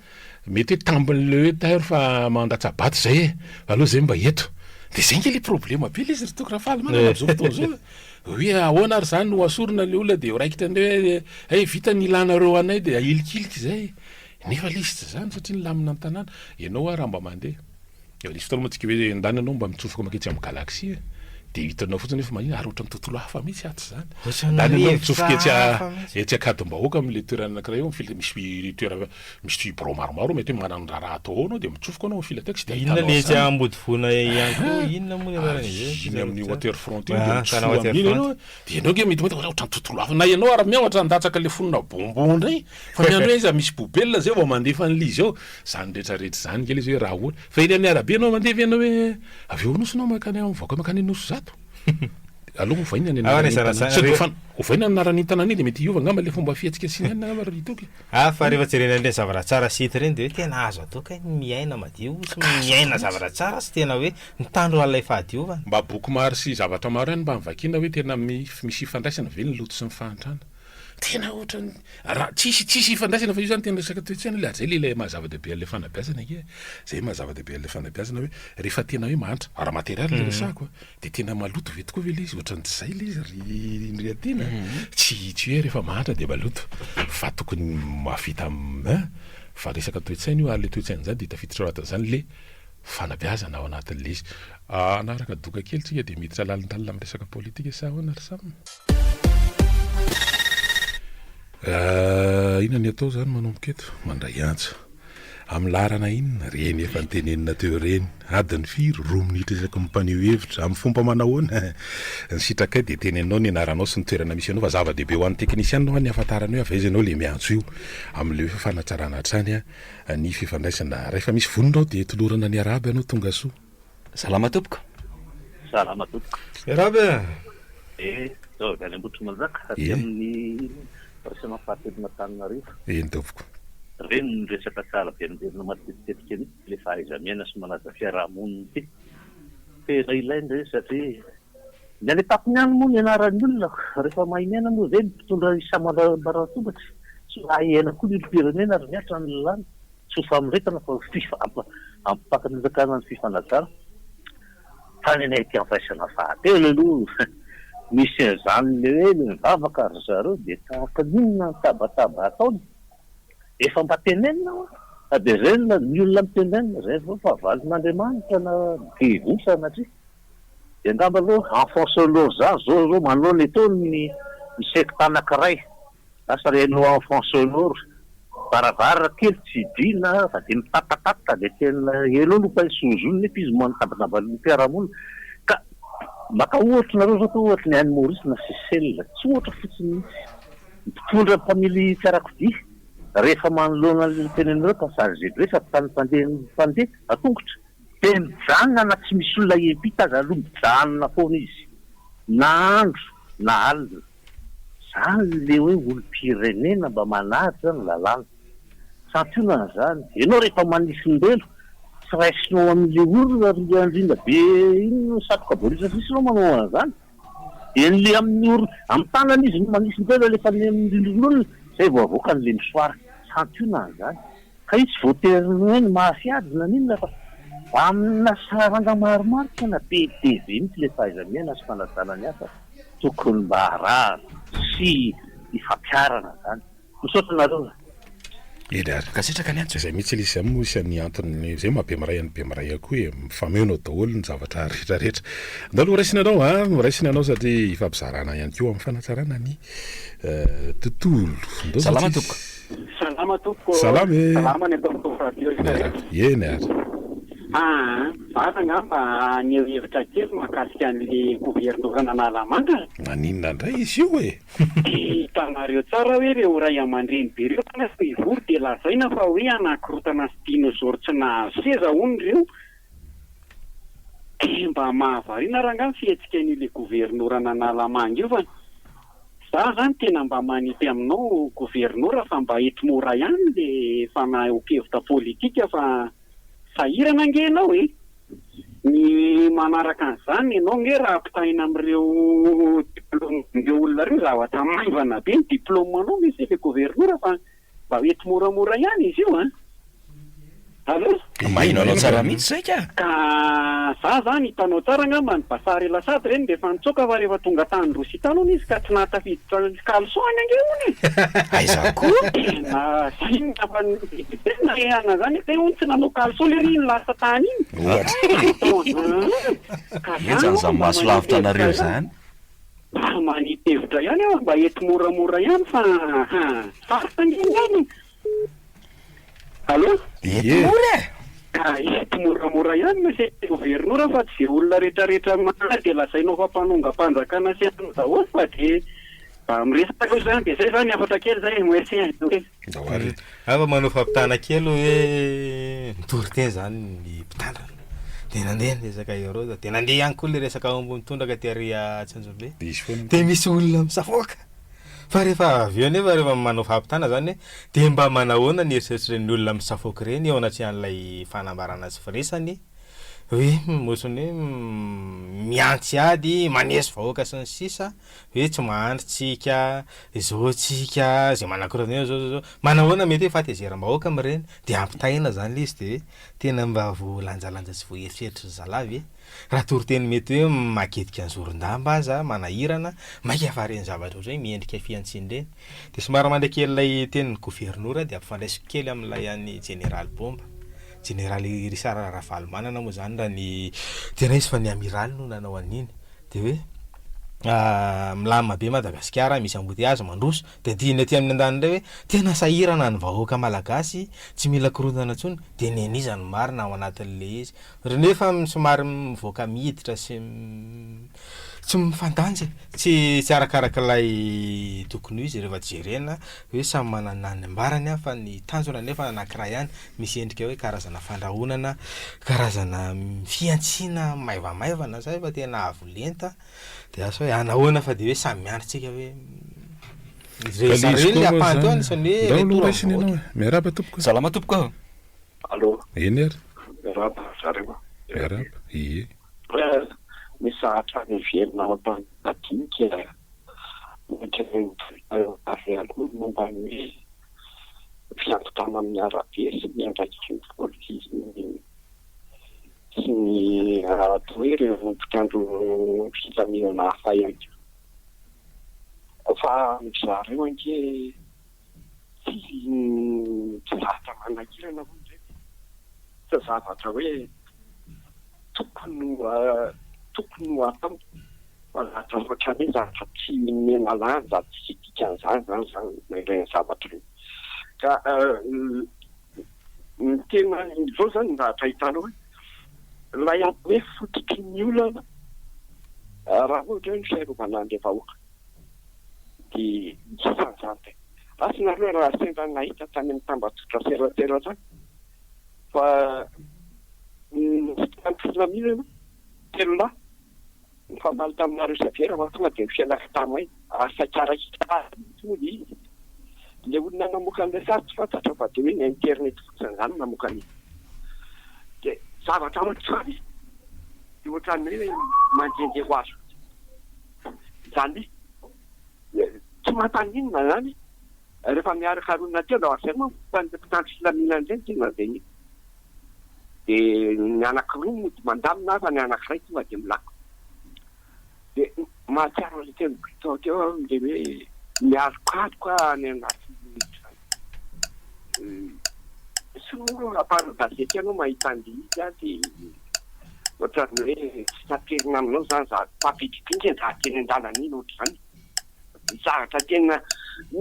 Mety hoe tambin'le hoe tairo fa mandatsa-bato zay e, aleo zay mba eto. De zay nge le problema be le izy ry Toky Rafalimanana amzao fotoana zao e. Hoe ahoana ary zany no asorina le olona de raikitra indray hoe hay vita ny ilanareo anay de ahilikiliky zay. Nefa le izy tsy zany satria nilamina ny tanàna. Ianao ary raha mba mandeha. Efa nisy fotoana moa tsika hoe ndana ianao mba mitsofoka manketsy amin'ny galaxie e, dia hitanao fotsiny hoe fa maninona ary ohatran'ny tontolo hafa mihitsy ato izany. Ohatran'ny Ndana ianao rivotra mitsofoka etsy hafa mihitsy. etsy Ankadimbahoaka amin'ilay toerana anankiray eo, mifila misy toerana misy birao maromaro mety hoe manana ny raharaha atao ao ianao dia mitsofoka ianao amin'ny filatex dia Inona ahitanao le etsy an'izany. Ambodivona ihany koa, inona moa ny anaran'izy io? Iny amin'ny waterfront iny dia Ah, mitsofoka tana amin'iny ianao waterfront. dia ianao ange mety mahita hoe ohatran'ny tontolo hafa na ianao ary miahotra handatsaka ilay fonona bonbon indray Fa miandry hoe aiza misy poubelle zay vao mandefa an'ilay izy eo. Zany rehetra rehetra zany nge le izy hoe raha ohatra fa eny amin'ny arabe enao mandeha ve enao hoe avy eo Anosy enao mankany mivoaka mankany Anosizato. Aleo ovaina ny Ahoana anaran'iny zara tanàna. zany Sao dia rehefa ofa- ovaina ny anaran'iny tanàna iny dia mety hiova angamba le fomba fihetsika sy ny anona angamba ry Toky. Ah fa rehefa jerena an'ireny zavatra tsara sy hita ireny dia hoe tena azo atao kay ny miaina madio sy miaina zavatra tsara sy tena hoe mitandro an'ilay fahadiovana. Mba boky maro sy zavatra maro ihany mba novakiana hoe tena mi- misy ifandraisana ve ny loto sy ny fahantrana. Tena ohatran'ny raha tsisy tsisy ifandraisana fa io zany tena resaka toe-tsaina le ary zay le ilay maha zava-dehibe an'ilay fanabeazana ange e, zay maha zava-dehibe an'ilay fanabeazana hoe rehefa tena hoe mahantra ara-materialy le resahako a, de tena maloto ve tokoa ve le izy, ohatran'ny tsy zay le izy ry Ndriatiana a, tsy tsy hoe rehefa mahantra de maloto fa tokony mahavita hein, fa resaka toe-tsaina io ary le toe-tsaina zany de tafiditra ao anatin'izany le fanabeazana ao anatin'le izy. Hanaraka doka kely tsika dia miditra lalindalina amin'ny resaka politika sa ahoana ry Sam? Inona ny atao zany manomboka eto? Mandray antso. Amin'ny laharana inona? Reny efa notenenina teo ireny. Adiny firy? Roa minitra isaky ny mpaneho hevitra. Amin'ny fomba manahoana? Ny sitrakay dia teneninao ny anaranao sy ny toerana misy anao fa zava-dehibe ho an'ny teknisianina hoa ny hahafantarany hoe avy aiza ianao ilay miantso io. Amin'ilay hoe fanatsarana hatrany ny fifandraisana. Rahefa misy vonona ao dia tolorana ny arahaba ianao tongasoa. Salama tompoko. Salama tompoko. Miarahaba e! Eh, zao avy any Ambohitrimanjaka, aty amin'ny firaisana fahatelon'Antananarivo. Eny tompoko. Ireny ny resaka tsara verimberina matetitetika mihitsy ilay fahaiza-miaina sy manaja fiaraha-monina ity. Tena ilaina ireny satria ny any an-tampony any moa ny anaran'ny olona rehefa mahay miaina moa ve ny mpitondra isam-ambaratonga tsy mahay hiaina koa ny olom-pirenena ary mihatra ny lalàna. Tsy ho famoretana fa ho ampifampanjakana ny fifanajana. Fa ny anay aty amin'ny firaisana fahatelo aloha misy an'izany le hoe le mivavaka ry zareo dia tahaka ny inona ny tabataba ataony? Efa mba tenenina hoa fa dia zay no ny olona mitenenina zay vao fahavalon'Andriamanitra na devoly sanatria. Dia angamba aloha enfant sonore zany zao zao manoloana itony ny sekta anakiray. Lasa re no enfant sonore, varavarana kely tsy hidiana fa dia mitatatata dia tena ela aloha fa izy ozonina nefa izy mantabataba ny mpiara-monina. Ka maka ohatra nareo zao atao ohatra ny any Maurice na Seychelles, tsy ohatra fotsiny mihitsy. Ny mpitondra mpamily fiarakodia rehefa manoloana an'ilay tenenareo passager be sady tany mpandeha mpandeha an-tongotra dia mijanona na tsy misy olona hiampita aza aloha mijanona foana izy na andro na alina. Zany le hoe olom-pirenena mba manaja ny lalàna. Santionany zany. Enao rehefa manisin-delo, tsy raisinao amin'le orona ry andriana be iny satroka bolisy sisa enao manao an'zany. Dia ny le amin'ny orona, amin'ny tanana izy no manisin-delo alefa any amin'ny rindrin'olona, zay vao avoakany le mouchoir. Santionany zany. Ka io tsy voatery ny hoe ny mafy ady na n'inona fa amina saranga maromaro tena be dia be mihitsy ilay fahaiza-miaina sy fanajana ny hafa tokony mba arahana sy ifampiharana zany. Misaotra anareo. Eny ary. Mankasitraka ny antso e. Izay mihitsy ilay izy, izay moa isan'ny antony, izay maha bemiray an'i bemiray ahy koa e, mifameno ao daholo ny zavatra rehetra rehetra. Andao aloha raisina anao a, raisina anao satria ifampizarana ihany koa amin'ny fanatsarana ny tontolo. Andao Salama tompoko. Salama tompoko ô! Salama e! Salama ny ato amin'ny radio rehetra rehetra. Eny ary. Aa, za angamba haneho hevitra kely mahakasika an'le governoran'Analamanga. Maninona indray izy io e? Dia hitanareo tsara hoe ireo ray aman-dreny be ireo kanefa hivory dia lazaina fa hoe anakorontana sy dinosaures tsy nahazo seza hono ireo. Dia mba mahavariana rangaha ny fihetsika an'io le governoran'Analamanga io fa. Za zany tena mba manipy aminao governora fa mba eto mora ihany le fanahoan-kevitra politika fa sahirana ange ianao e! Ny manaraka an'izany ianao ange raha ampitahaina amin'ireo diplôme-n'ireo olona ireo zavatra maivana be ny diplôme-nao monsieur le governora fa Mba ho ety moramora ihany izy io an! Allo? Maheno anao tsara mihitsy zay ka! Ka za zany hitanao tsara angamba ny Bashar El Assad reny rehefa nitsoaka fa rehefa tonga tany Rosia tany hono izy ka tsy nahatafiditra ny caleçon-ny ange hono e! Aiza koa? Tena zay no nampalahelo zany hoe hono tsy nanao caleçon lery iny lasa tany iny. Ohatra. Ka zany Henjana hono zany mba maso lavitra manipy anareo hevitra ihany. zany. Mba manipy hevitra ihany aho mba ety moramora ihany fa ha sarotra ange ny aina e! Allo? Ety mora e! Ka ety moramora ihany monsieur le governora fa tsy ze olona retraretra manana de lazainao fa mpanongam-panjakana sy anona daholo fa de mba miresaka eo zany de zay zany hafatra kely zay e! Merci e! Ndao ary e. Afa manao fampitana kely hoe nitory teny zany ny mpitandrina de nandeha ny resaka Heroda de nandeha ihany koa le resaka omby mitondraka tery Antsonjombe de misy olona misafoaka fa rehefa avy eo anefa rehefa manao fampitana zany hoe de mba manahoana ny eritreritr'ireny olona misafoaka ireny eo anatrehan'ilay fanambarana sy firesany hoe ohatran'ny hoe mihantsy ady maneso vahoaka sy ny sisa hoe tsy mahandry tsika, izao tsika, izay manakorontana eo zao zao zao, manahoana mety hoe fahatezeram-bahoaka amin'ireny, dia ampitahaina zany ilay izy dia hoe tena mba voalanjalanja sy voaeritreritry ry zalahy ve? Raha toriteny mety hoe magetika ny zoron-damba aza, manahirana, mainka fa ireny zavatra ohatran'ny hoe miendrika fihantsiana ireny. Dia somary mandray kely ilay tenin'ny governora dia ampifandraisiko kely amin'ilay an'ny jeneraly Bomba, jeneraly Richard Ravalomanana moa izany raha ny tena izy fa ny amiraly no nanao an'iny, dia hoe. Milamina be Madagasikara, misy embouteillage, mandroso. Dia adino aty amin'ny andaniny indray hoe tena sahirana ny vahoaka malagasy, tsy mila korontana intsony. Dia nen'iza no marina ao anatin'ilay izy? Ry nefa somary mivoaka miditra sy tsy mifandanja e. Tsy tsy arakarak'ilay tokony ho izy rehefa jerena hoe samy manana ny ambarany fa ny tanjona nefa anankiray ihany. Misy endrika hoe karazana fandrahonana, karazana fihantsiana maivamaivana zay fa tena avo lenta de asa hoe anahoana fa de hoe samy miandry tsika hoe Ka le izy koa moa zany, ndao aloha raisina ianao e. Miarahaba tompoko. Salama tompoko ô. Allô. Eny ary. Miarahaba zareo a. Miarahaba, ie. Misy zavatra miverina ao am-padinika notenenin'i aloha momba ny hoe fiampitana amin'ny arabe sy ny andraikitry ny polisy sy ny atao hoe ireo mpitandro filaminana hafa ihany koa. Fa amin-dry zareo ange tsy tsy zavatra manahirana hono ireny e. Tsy zavatra hoe tokony ho tokony ho atao fa zavatra ohatran'ny hoe zavatra tsy omena lanja, tsisy dikan'izany izany izany ireny zavatra ireny. Ka ny tena izao izany ny zavatra hitanao hoe ilay atao hoe fototry ny olana raha ohatra hoe ny fiarovana an'ilay vahoaka dia isan'izany ilay. Asa nareo raha sendra nahita tany amin'ny tambajotra serasera tany fa ny mpitandro filaminana telolahy Nifamaly taminareo Xavier fa tonga dia nifelaka tamay ary saika raikitra mihitsy moa ilay izy. Ilay olona namoaka an'ilay sary tsy fantatra fa dia hoe ny internet fotsiny izany no namoaka an'iny. Dia zavatra ohatr'izany dia ohatran'ny hoe mandehandeha ho azy fotsiny. Izany hoe tsy mampaninona izany rehefa miaraka olona telo ary izay manko fa ny mpitandro filaminana indray no tena dia Dia ny anankiroa mody mandamina fa ny anankiray tonga dia milako. Dia mahatsiaro an'ilay teny Bruton teo aho ilay hoe mialokaloka any anaty trano. Tsy moa raha mpanao gazety ianao mahita an'ilay izy an, dia ohatran'ny hoe tsy taterina aminao izany zavatra mpampidi-pinga ny zavatra eny an-dalana iny ohatr'izany. Zavatra tena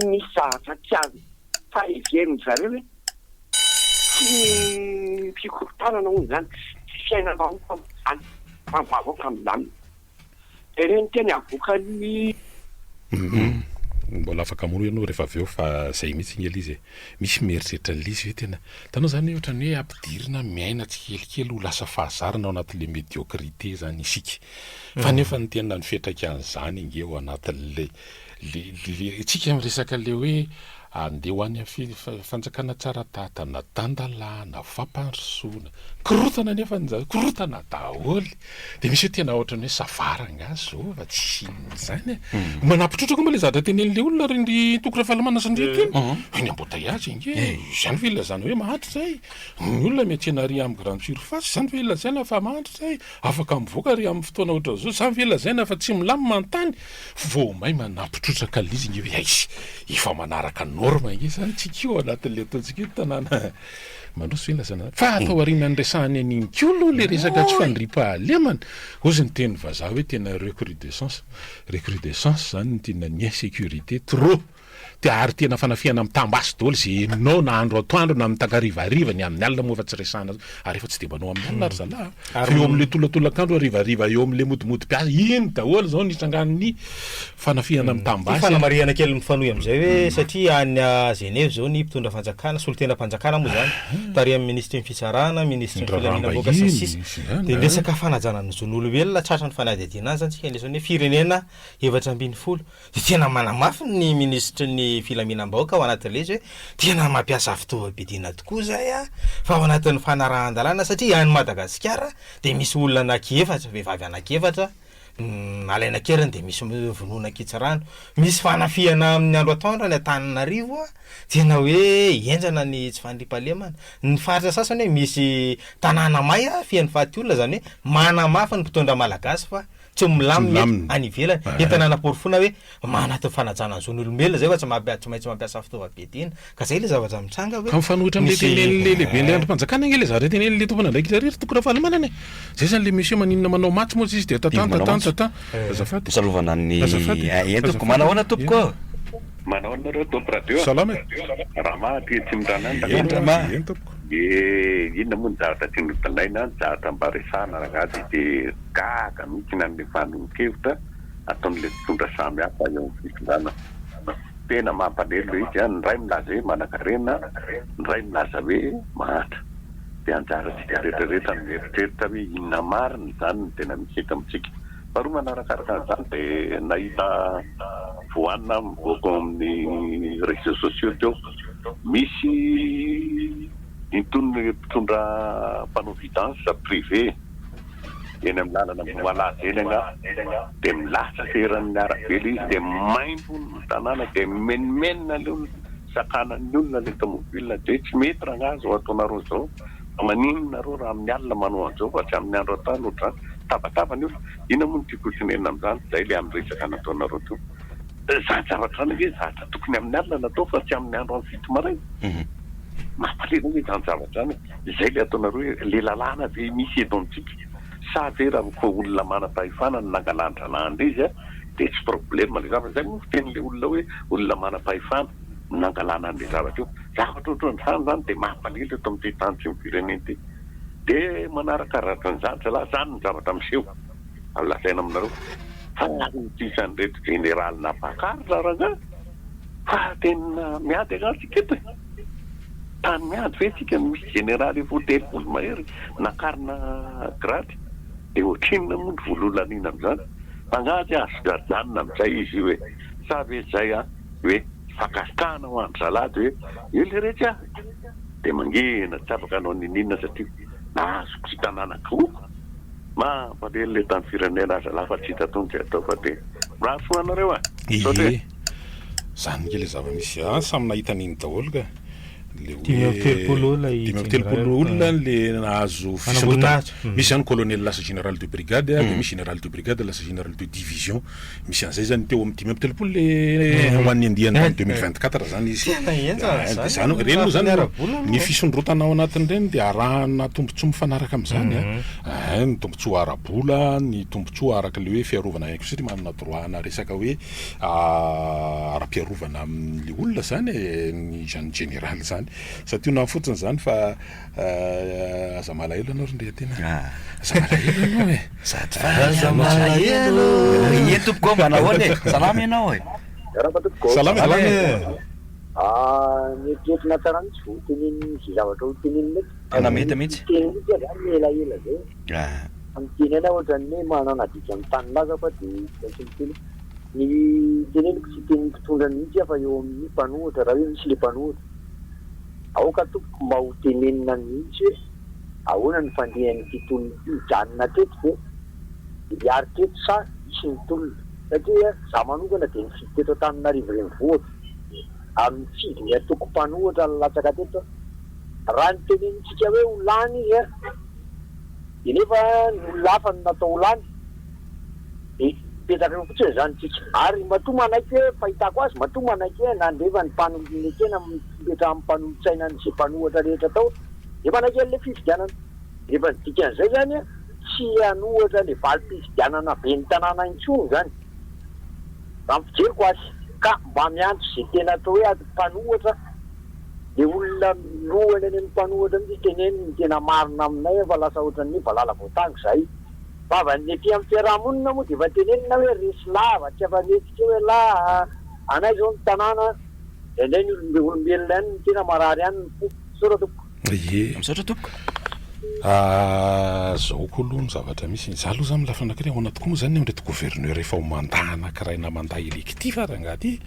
misy zavatra tsy azo fa heverin-dry zareo hoe tsy ny fikorontanana hono izany, tsy fiainam-bahoaka hono izany fa ny vahoaka milamina. Dia ireny teny avoakan'ny. Humm mbola afaka hamono ianao rehefa avy eo fa zay mihitsy nge le izy e! Misy mieritreritra an'le izy ve tena hitanao zany hoe ohatran'ny hoe ampidirina miaina tsikelikely ho lasa fahazarana ao anatin'le médiocrité zany isika fa nefa ny tena ny fiantraikan'izany ange ao anatin'le le le tsika miresaka le hoe andeha ho any amin'ny fanjakana tsara tantana, tan-dalàna, fampandrosoana, korontana nefa ny zava, korontana daholo, de misy hoe tena ohatran'ny hoe ça va rangaha zao fa tsisy inona izany e, manampy trotraka moa le zavatra tenenin'le olona ry ndry Toky Rafalimanana sy ndry Tiana, ny embouteillage ange izany ve ilazana hoe mahantra izay, ny olona miantsena ary amin'ny grande surface izany ve lazaina fa mahantra izay, afaka mivoaka ary amin'ny fotoana ohatran'izao, izany ve lazaina fa tsy milamina ny tany, vao may manampy trotraka le izy nge hoe aiz, efa manaraka norme ange zany tsika io anatin'le ataontsika hoe tanàna mandroso ve lazaina zany, fa atao aorianan'ny niresahany an'iny koa aloha le resaka tsy fandriampahalemana, hozy ny teny vazaha hoe tena recrudescence, recrudescence zany ny tena ny insécurité trop. Dia ary tena fanafihana mitam-basy daholo izay henonao na andro atoandro na mitankarivariva, ny amin'ny alina moa efa tsy resahana ary efa tsy dia manao amin'ny alina ry zalahy a! Fa eo amin'ilay tolatolakandro harivariva eo amin'ilay modimody mpiasa, iny daholo izao ny itrangan'ny fanafihana mitam-basy a! Fanamarihana kely mifanohy amin'izay hoe satria any Genève izao ny mpitondra fanjakana, solontenam-panjakana moa izany, tarihan'ny minisitry ny fitsarana, minisitry ny filaminam-bahoaka sy ny sisa, dia ny resaka fanajana ny zon'olombelona tratran'ny fanadihadiana any izany tsika anisan'ny hoe firenena 14 Dia tena manamafy ny minisitry ny filaminam-bahoaka ao anatin'ilay izy hoe tena mampiasa fitaovam-piadiana tokoa izahay an, fa ao anatin'ny fanarahan-dalàna satria any Madagasikara dia misy olona anankiefatra, vehivavy anankiefatra nalaina an-keriny dia misy vonoina an-kitsirano. Misy fanafihana amin'ny andro atoandro any Antananarivo an, tena hoe henjana ny tsy fandriampahalemana. Ny faritra sasany hoe misy tanàna may feno faty olona, izany hoe manamafy ny mpitondra malagasy fa. Tsy milamina eto any ivelany. Entina hanaporofoana hoe manaty ny fanajana ny zon'olombelona izay fa tsy mampiady tsy maintsy mampiasa fitaovam-piadiana. Ka izay ilay zavatra mitranga hoe Ka mifanohitra amin'ilay misy tenenin'ilay lehiben'ilay andrim-panjakana ange ilay zavatra tenenin'ilay tompon'andraikitra irery Toky Ravalomanana e! Zay zany le monsieur maninona manao matso moa izy dia tatan Manao tatan matso. tatan. Azafady. Salovana ny Azafady. Eny tompoko. Azafady. Manahoana tompoko ô? Manahoana nareo top radio a? Salama e! Rama aty Atsimondrano Eny any Rama. Eny tompoko. Dia inona moa ny zavatra tiany hodanaina, ny zavatra mba resahana rangahy dia dia gaga mihitsy ny an'ilay fanehoan-kevitra ataon'ilay mpitondra samy hafa eo amin'ny fitondrana. Tena mampalahelo ilay izy an, ny iray milaza hoe manankarena, ny iray milaza hoe mahantra. Dia anjarantsika rehetra rehetra no mieritreritra hoe inona marina izany no tena misy eto amintsika. Faharoa manarakaraka an'izany dia nahita voanina aho mivoaka ao amin'ny réseaux sociaux teo. Misy itony mpitondra mpanao vidange privé eny amin'ny lalana Ambohimalaza eny angaha dia milatsaka eran'ny arabe ilay izy dia maimbo ny tanàna dia mimenomenona ilay olona, sakanan'ny olona ilay tomobile dia tsy mety rangaha izao ataonareo izao fa maninona nareo raha amin'ny alina manao an'izao fa tsy amin'ny andro atoandro ohatr'izany, tabataba ny olona, inona moa no tiako ho tenenina amin'izany, izay ilay amin'ny resaka nataonareo teo. Izany zavatra izany ange zavatra tokony amin'ny alina natao fa tsy amin'ny andro amin'ny fito maraina. Mampalahelo ange izany zavatra izany e. Izay ilay ataonareo hoe ilay lalàna ve misy eto amintsika sa ve raha koa olona manam-pahefana no nangalan-dralàna izy dia tsy problème ilay zavatra. Izay moa fitenin'ilay olona hoe olona manam-pahefana no nangalana an'ilay zavatra io. Zavatra ohatran'izany izany dia mampalahelo eto amin'ity tany sy ny firenena ity. Dia manarakaraka an'izany zalahy, izany ny zavatra miseho. Lazaina aminareo fa tsy isan'ireto jeneraly nampakarina rangahy fa tena miady angaha tsika eto e! Tany miady ve tsika no misy jeneraly efa ho 30 mahery nakarina grady dia ohatrinona moa ny vola ho laniana amin'izany? Fa angaha tsy azo ajanona amin'izay izy io e! Sa ve izay an hoe fankasitrahana ho an-dry zalahy dia hoe eo leretsy a! Dia mangina tsy afaka hanao n'inon'inona satria nahazo kitanana groupe. Mampalahelo le tany firenena aza lahy fa tsy hita tony zay atao fa de mirary soa anareo a! Misaotra e! Ie, zany nge le zava-misy a, samy nahita an'iny daholo ka, le hoe 35 olona i 35 olona le nahazo fisondrotana, misy zany colonel lasa général de brigade de misy général de brigade lasa général de division, Misy an'izay zany teo amin'ny 35 le ho an'ny andiany tamin'ny 2024 zany izy. Tena henjana Dia zany zany ireny moa zany ara-bola aloha. ny fisondrotana ao anatin'ireny dia arahana tombontsoa mifanaraka amin'izany a. Ein, ny tombontsoa ara-bola, ny tombontsoa araka ilay hoe fiarovana ihany koa satria manana droit ana resaka hoe ara-piarovana amin'ilay olona zany e, ny zany général zany. Santionany fotsiny zany fa Aza malahelo ianao ry Ndriatiana. Aza malahelo ianao e. Sady faly Aza malahelo. Ie tompoko ô, manahoana e? Salama ianao e? Miarahaba tompoko. Salama e. Salama e. Ah, nieritreretina tsara mihitsy vao hotenenina izay zavatra hotenenina eto. Tena mety mihitsy. Miteny mihitsy aho zany elaela zay. Ah. Fa miteny ihany aho ohatran'ny hoe manana adidy amin'ny tanindrazako aho dia tsy maintsy miteny. Ny teneniko tsy tenin'ny mpitondra mihitsy aho fa eo amin'ny mpanohitra raha hoe misy le mpanohitra. Aoka tompoko mba ho tenenina mihitsy hoe ahoana ny fandehan'ity tolona ity, hijanona hatreto ve? Hiaritra eto sa hisy ny tolona? Satria za manokana dia nifidy teto Antananarivo renivohitra ary nifidy ny antoko mpanohitra nilatsaka teto aho. Raha ny tenenintsika hoe ho lany izy an, dia nefa ny olona hafa no natao ho lany, Dia mipetraka eo fotsiny izany tsika. Ary matoa manaiky hoe, fahitako azy, matoa manaiky hoe nandefa ny mpanohitra nekena amin'ny fipetrahan'ny mpanolotsaina an'izay mpanohatra rehetra tao, dia manaiky an'ilay fifidianana. Rehefa ny dikan'izay izany, tsy hanohatra ilay valim-pifidianana ben'ny tanàna intsony izany, raha ny fijeriko azy. Ka mba miantso izay tena atao hoe mpanohatra, ilay olona lohany any amin'ny mpanohatra mihitsy teneno ny tena marina aminay fa lasa ohatran'ny hoe valala voatango izahay. Vavan'ny ety amin'ny fiaraha-monina moa dia efa tenenina hoe resy lava, tsy afa-mihetsika eo ialahy a! Anay izao ny tanàna, indraindray ny olombelona ihany no tena marary ihany ny fo. Misaotra tompoko. Ie. Misaotra tompoko. Ah, zao koa aloha ny zavatra misy, za aloha zany lafiny anakiray, ahoana tokoa moa zany ny amin'ireto gouverneur efa ho mandat anakiray na mandat électif ary angaha ty?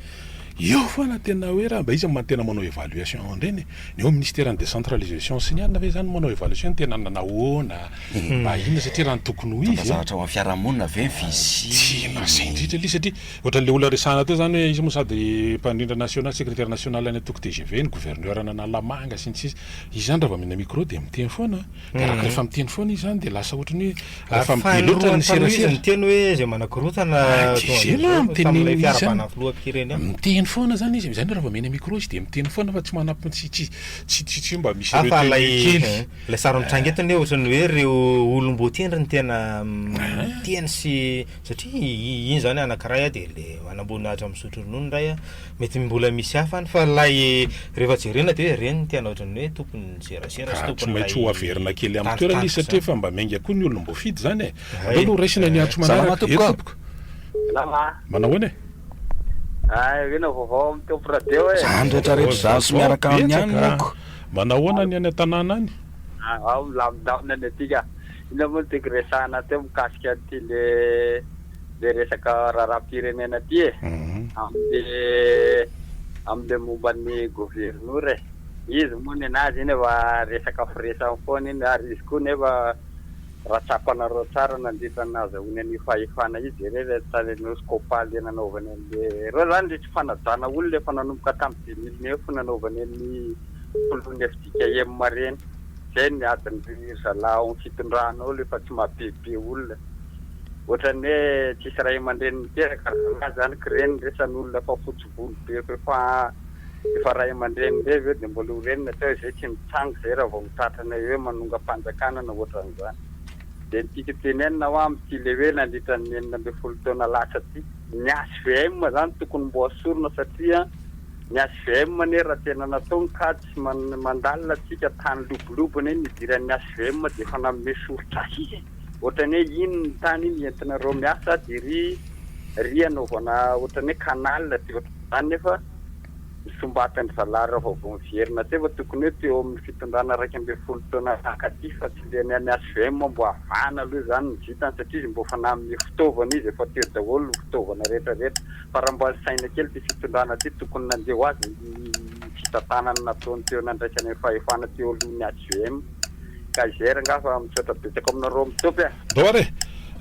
Eo foana tena hoe raha mba iza no tena manao évaluation an'ireny e? Ny ao ministeran'ny décentralisation sy ny anona ve zany manao évaluation tena nahoana, mba inona satria raha ny tokony ho izy Mitondra zavatra ho an'ny fiarahamonina ve ny fisiany? Tena zay indrindra ilay izy satria ohatran'ilay olona resahana teo zany hoe izy moa sady mpandrindra national, secrétaire national any antoko tgv, ny gouverneur an'Analamanga sy ny sisa, izy zany raha vao omena micro dia miteny foana. Dia raha rehefa miteny foana izy zany dia lasa ohatran'ny hoe rehefa be loatra ny serasera. Niteny hoe izay manakorotana tamin'ilay fiarahabana filoham-pirenena. Miteny foana zany izy, zany raha vao omena micro izy dia miteny foana fa tsy manam tsy tsy tsy tsy tsy mba misy retenue kely. Ilay sary mitranga eto anie ohatran'ny hoe ireo olom-boatendry no tena miteny sy satria iny zany anankiray dia le manamboninahitra misotro ronono indray Mety mbola misy hafa any fa ilay rehefa jerena dia hoe ireny no tena ohatran'ny hoe tompon'ny serasera sy Ka tsy tompon'ilay maintsy ho averina kely amin'ny toerana izy satria tandrotandroka efa mba miainga koa ny olom-boafidy izany e. izany. Aleo aloha raisina ny antso Salama manaraka. tompoko Eny a! tompoko. Salama. Manao ahoana e? Ah, inona vaovao amin'ny Top Radio e? Zany rehetra rehetra zany sy Vaovao miaraka aminy ihany betsaka. moko. Manao ahoana ny any an-tanàna any? Ah, ao milamindamina ny aty ka. Inona moa no tiako resahana teo mikasika an'ity le le resaka raharaham-pirenena ty e, amle amle momba ny governora e, izy moa nenazy iny efa resaka firesany foana iny ary izy koa nefa raha tsapanareo tsara nandritra ny nahazahoany an'io fahefana io jereo le tany Nosy Copaly nanaovany an'le reo zany le tsy fanajana olona efa nanomboka tam 2009 nanaovany an'ny filohan'ny fjkm reny, zay ny adin'ny ry zalahy ao amin'ny fitondrana ao le fa tsy mahabebe olona. Ohatran'ny hoe tsisy ray aman-dreny niteraka ry zalahy zany k'ireny resan'olona efa fotsy volo be efa efa ray aman-dreny ireny ve dia mbola ho renina teo izay tsy mitsangy izay raha vao ho tratranay hoe manongam-panjakana na ohatran'izany. Dia ny tiako tenenina hoa amin'ity le hoe nandritra ny 16 taona lasa ity, ny HVM zany tokony mbo asorina satria ny HVM anie raha tena natao ny kajy sy mandalina tsika tany lobolobo anie nidiran'ny HVM dia efa nanome soritr'asa izy e! Ohatran'ny hoe iny ny tany iny entinareo miasa dia ry ry anaovana ohatran'ny hoe canal dia ohatran'izany nefa ny sombatin-dry zalahy raha vao miverina teo fa tokony hoe teo amin'ny fitondrana 11 taona nankaty fa tsy le ny an'ny HVM mbo havahana aloha izany ny vitany satria izy mbo efa nanome fitaovana izy efa teo daholo ny fitaovana rehetra rehetra fa raha mba nisaina kely ity fitondrana ity tokony nandeha ho azy ny fitantanana nataony teo nandraisany ny fahefana teo alohan'ny HVM. Ka izay rangaha fa misaotra betsaka aminareo mitopy a! Ndao ary e!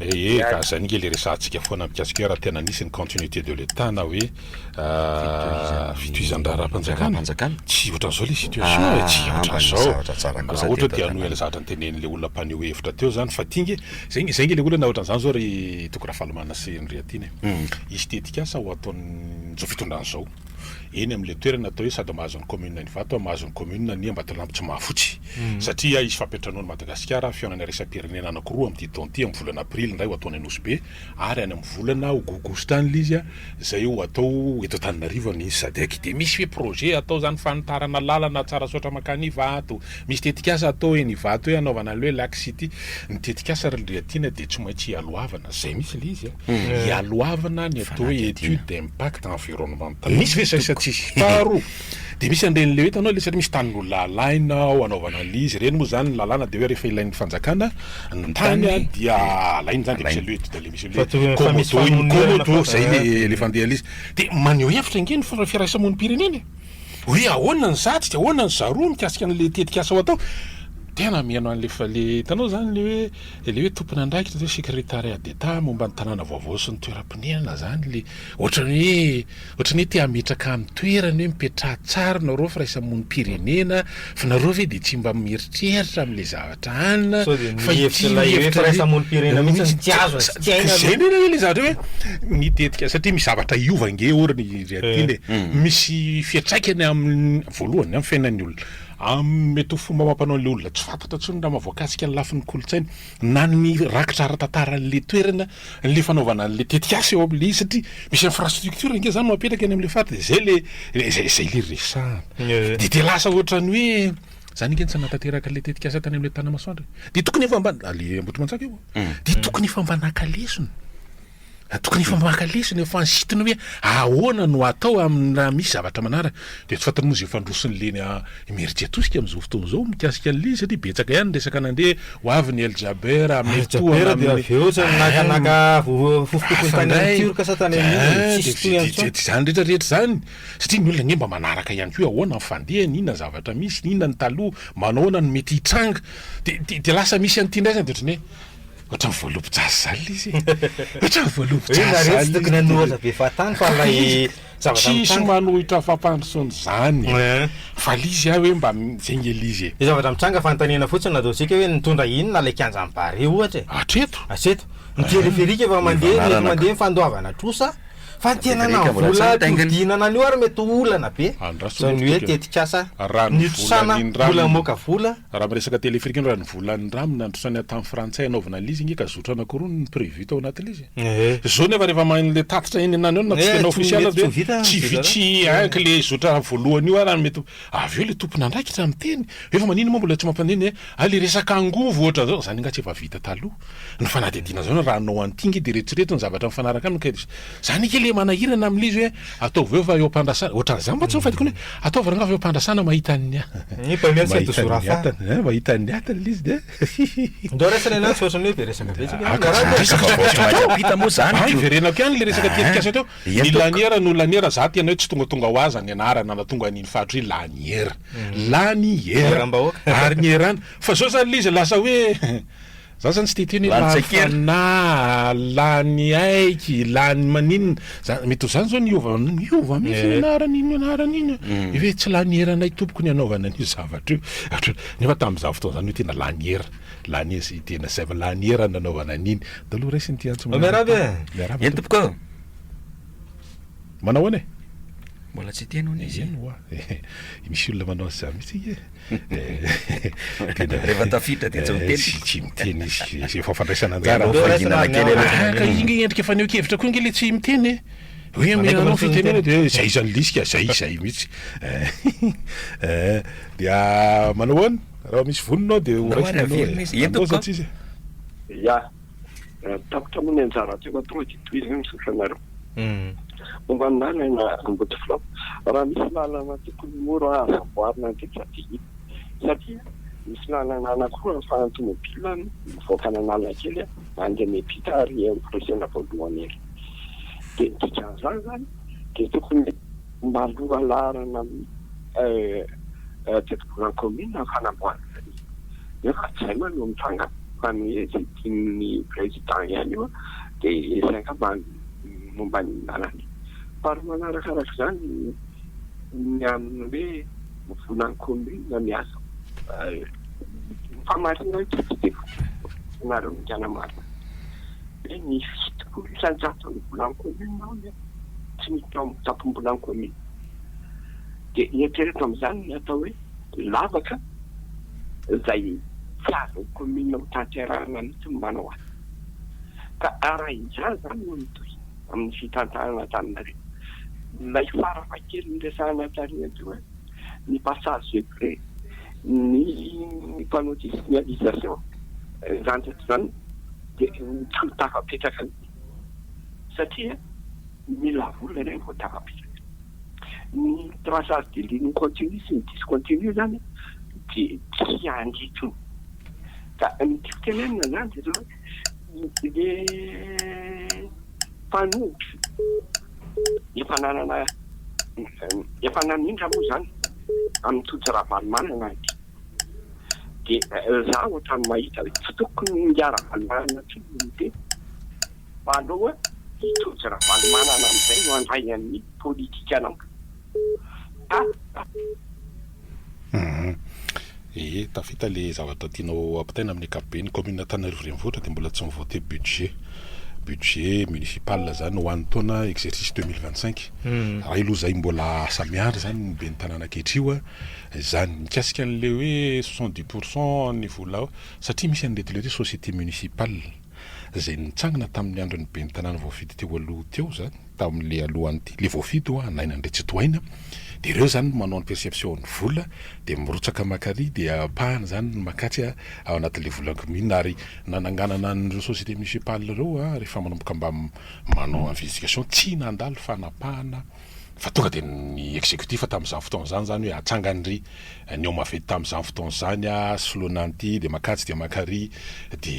Ee ka zay ange le resahantsika foana mikasika hoe raha tena nisy ny continuité de l'Etat na hoe fitohizan-draharaham-panjakana, tsy ohatran'izao le situation e, tsy ohatran'izao. Raha ohatra te hanohy an'ilay zavatra notenenin'ilay olona mpaneho hevitra teo zany fa ty nge, zay nge zay nge le olana ohatran'izany zao ry Toky Rafalimanana sy Ndriatiana e. Hisy tetikasa ho ataon'izao fitondrana izao. eny amin'ilay toerana atao hoe sady mahazo ny commune Ivato mahazo ny commune ny Ambatolampy Tsimahafotsy satria hisy fampiantranoan'i Madagasikara fihaonana iraisam-pirenena anankiroa amin'ity taona ity amin'ny volana aprily indray ho atao any Nosy Be ary any amin'ny volana aogositra any ilay izy izay ho atao eto Antananarivo ny Sadec dia misy hoe projet atao izany fanitarana lalana Tsarasaotra mankany Ivato misy tetikasa atao eny Ivato hoe hanaovana an'ilay hoe Lac City ny tetikasa ry Ndriatiana dia tsy maintsy hialohavana izay mihitsy ilay izy a. Hialohavana ny atao hoe étude d'impact environnemental. Misy ve zay sa tsisy? Faharoa, dia misy an'ireny le hoe hitanao le satria misy tanin'olona alaina ao anaovana an'ilay izy, ireny moa zany ny lalàna dia hoe rehefa ilain'ny fanjakana ny tany dia alaina zany dia misy an'ilay hoe étude le misy an'ilay hoe commodo iny commodo, zay le le fandehan'ilay izy. Dia maneho hevitra ange ny firaisamonim-pirenena e! Hoe ahoana ny zatsy, ahoana ny zaroa mikasika an'ilay tetikasa ho atao. Tena mihaino an'ilay fa le hitanao zany le hoe Ilay hoe tompon'andraikitra hoe secrétariat d'Etat momba ny tanàna vaovao sy ny toeram-ponenana zany le ohatran'ny hoe ohatran'ny hoe te hametraka amin'ny toerany hoe mipetraha tsara nareo firaisamonim-pirenena fa nareo ve dia tsy mba mieritreritra amin'ilay zavatra anona Sao dia fa mihevitra ity ilay hoe hevitra firaisamonim-pirenena mihitsy no tsy azony sy tsy hainy Zay aloha. indrindra anie ilay zavatra hoe ny tetika satria misy zavatra hiova ange or ny ry aty e misy fiantraikany amin'ny voalohany amin'ny fiainan'ny olona Amin'ny mety ho fomba amam-panaon'ilay olona tsy fantatra intsony raha mahavoakasika ny lafiny kolontsaina na ny rakitra ara-tantaran'ilay toerana ilay fanaovana an'ilay tetikasa eo amin'ilay izy satria misy infrastructure ange izany no apetraka eny amin'ilay faritra dia izay ilay izay izay ilay resahana. Dia dia lasa ohatran'ny hoe izany ange no tsy nanatanteraka ilay tetikasa tany amin'ilay Tanamasoandro e. Dia tokony efa mba, ilay Ambohitrimanjaka io an, dia tokony efa mba naka lesona. Tokony efa maka lesona efa nisintona hoe ahoana no atao amin'ny raha misy zavatra manaraka. Dia tsy fantany moa izay fandroson'ny leny Imerintsiatosika amin'izao fotoana izao mikasika an'ilay izy satria betsaka ihany ny resaka nandeha ho avy ny El Jaber El Jaber dia avy eo ohatran'ny nakanaka fofofofony tany amin'ny Turc sa tany amin'ny tsisy tohiny intsony. Izany rehetra rehetra izany satria ny olona anie mba manaraka ihany koa hoe ahoana ny fandehany, inona ny zavatra misy, inona ny taloha, manao ahoana no mety hitranga. Dia dia lasa misy an'ity indray izany dia ohatran'ny hoe Ohatran'ny voalobo-jaza izany ilay izy e. Ohatran'ny voalobo-jaza izany. Nareo tsy tokony hanohatra be fahatany fa ilay zavatra mitranga. Tsisy manohitra fampandrosoana izany e. Fa ilay izy hoe mba izay nge ilay izy e. Ilay zavatra mitranga fanontaniana fotsiny nataontsika hoe nitondra inona ilay kianjan'i Barea ohatra e. Hatreto. Hatreto. Ny téléphérique efa mandeha, mety mandeha ny fandoavana trosa fa ny tena na vola ampihodinana an'io ary mety ho olana be. Izany hoe tetikasa nitrosana mbola mamoaka vola. Raha miresaka téléphérique ianao, raha ny vola nindramina nandrosoany tamin'ny frantsay hanaovana an'ilay izy ange ka zotra anankiroa no prévu tao anatin'ilay izy e. Zao nefa rehefa mahay an'ilay tatitra eny anany eo na tsy tena ofisialy aza hoe tsy vi tsy haiko ilay zotra voalohany io ary mety avy eo ilay tompon'andraikitra miteny hoe fa maninona moa mbola tsy mampaneno e, ah ilay resaka angovo ohatran'izao, zany angaha tsy efa vita taloha. Ny fanadihadiana zao raha hanao an'ity nge de eretrereto ny zavatra mifanaraka aminy ka zany ange le manahirana amin'ilay izy hoe ataovy eo fa eo am-pandrasana ohatran'izany mantsy no fahitako ny hoe ataovy rangaha fa eo am-pandrasana mahita ny mahita ny atany eh, mahita ny atany ilay izy de Ndao raisina anazy fa ohatran'ny hoe be resaka be tsika. Ah, ka tsy resaka fa vao tsy mampita moa zany. Ah, iverenako ihany le resaka tetikasa teo. Ny laniera no laniera, za tena hoe tsy tongatonga ho azy ny anarana na tonga an'iny faritra iny laniera. Laniera. Ary ny erana. Fa zao zany le izy lasa hoe Za zany tsy te hiteny hoe lany fanahy, lany aiky, lany maninona, za mety ho zany zao niova niova mihitsy ny anarany iny anarany iny e, hoe tsy lany eranay tompoko ny anaovana an'io zavatra io, nefa tamin'izany fotoana izany hoe tena lany era, lany era, tena zay lany era nanaovana an'iny, ndao aloha raisina ity antso manaraka ity. Miarahaba e! Miarahaba Eny tompoko. tompoko ô! Manao ahoana e? Mbola tsy hiteny hono izy e. Eny ho'a, misy olona manao an'izany mihitsy ange e. Rehefa tafiditra dia tsy miteny. Tsy tsy miteny izy, izay efa fandraisana anjara. Aleo faginana kely aloha. Ah, ka iny nge endrika fanehoan-kevitra koa nge le tsy miteny e. Hoe amenanao fitenena dia hoe zay zany lisika, zay zay mihitsy. Eh, dia manao ahoana? Raha misy vonona ao dia ho raisina aloha e. Eny tompoko. Tsisy. Ya, tapitra moa ny anjara teo tonga dia tohizana misaotra anareo. Momba ny lalana Ambodifilao, raha misy lalana tokony mora azo amboarina indrindra dia iny satria misy lalana anankiroa ahafahan'ny tomobila mivoaka an'Analakely mandeha miampita ary eo amin'ny firaisana voalohany ery. Dia ny dikan'izany izany dia tokony mba lohalaharana amin'ny tetibolan'ny kaominina ny fanamboarana an'iny nefa tsy izay moa no mitranga fa ny izay tian'ny président ihany io dia izay angamba momba ny lalana. Faharoa manarakaraka izany ny amin'ny hoe volan'ny commune miasa. Ny famarinana ity tsy dia fantatrareo ny tena marina hoe ny 70 isan-jaton'ny volan'ny commune hono tsy miditra ao amin'ny kitapom-bolan'ny commune. Dia eritrereto amin'izany ny atao hoe lavaka izay tsy azon'ny commune ho tanterahina mihitsy ny manao azy. Ka raha izany izany no mitohy amin'ny fitantanana Antananarivo, ilay farafahakeliny resahana tary teo hoe ny passage secret, ny panneau de signalisation, izany rehetra izany dia tsy ho tafapetraka mihitsy satria mila vola ireny vao tafapetraka. Ny traçage de ligne continue sy ny discontinue izany dia tsy handeha intsony. Ka ny tiako tenenina izany dia izao hoe le mpanohitra efa nanana efa namindra moa izany amin'i Tojo Ravalomanana ity dia za ohatran'ny mahita hoe tsy tokony ingahy Ravalomanana intsony no miteny fa aleo hoe i Tojo Ravalomanana amin'izay no handray an'ny politikanao ka Ee, tafita le zavatra tianao ampitaina amin'ny ankapobeny, commune Antananarivo renivohitra dia mbola tsy mi-voter budget, budget municipal zany ho an'ny taona exercice 2025. Raha aloha zay mbola asa miandry zany ny ben'ny tanàna ankehitr'io a, zany. Mikasika an'le hoe 70 pour cent ny vola ao, satria misy an'ireto le hoe société municipale zay nitsangana tamin'ny andron'ny ben'ny tanàna voafidy teo aloha teo zany, tamin'le alohan'ity, le voafidy hoa Naina Andriantsitohaina. Dia ireo izany no manao ny perception ny vola dia mirotsaka makary dia ampahany izany no makatsy ao anatin'ilay volan'ny commune ary nananganana an'ireo société municipale ireo rehefa manomboka mba manao investigation tsy nandalo fanapahana fa tonga dia ny executif tamin'izany fotoana izany izany hoe atsangany ry ny ao maventy tamin'izany fotoana izany a, soloina an'ity dia makatsy dia makary dia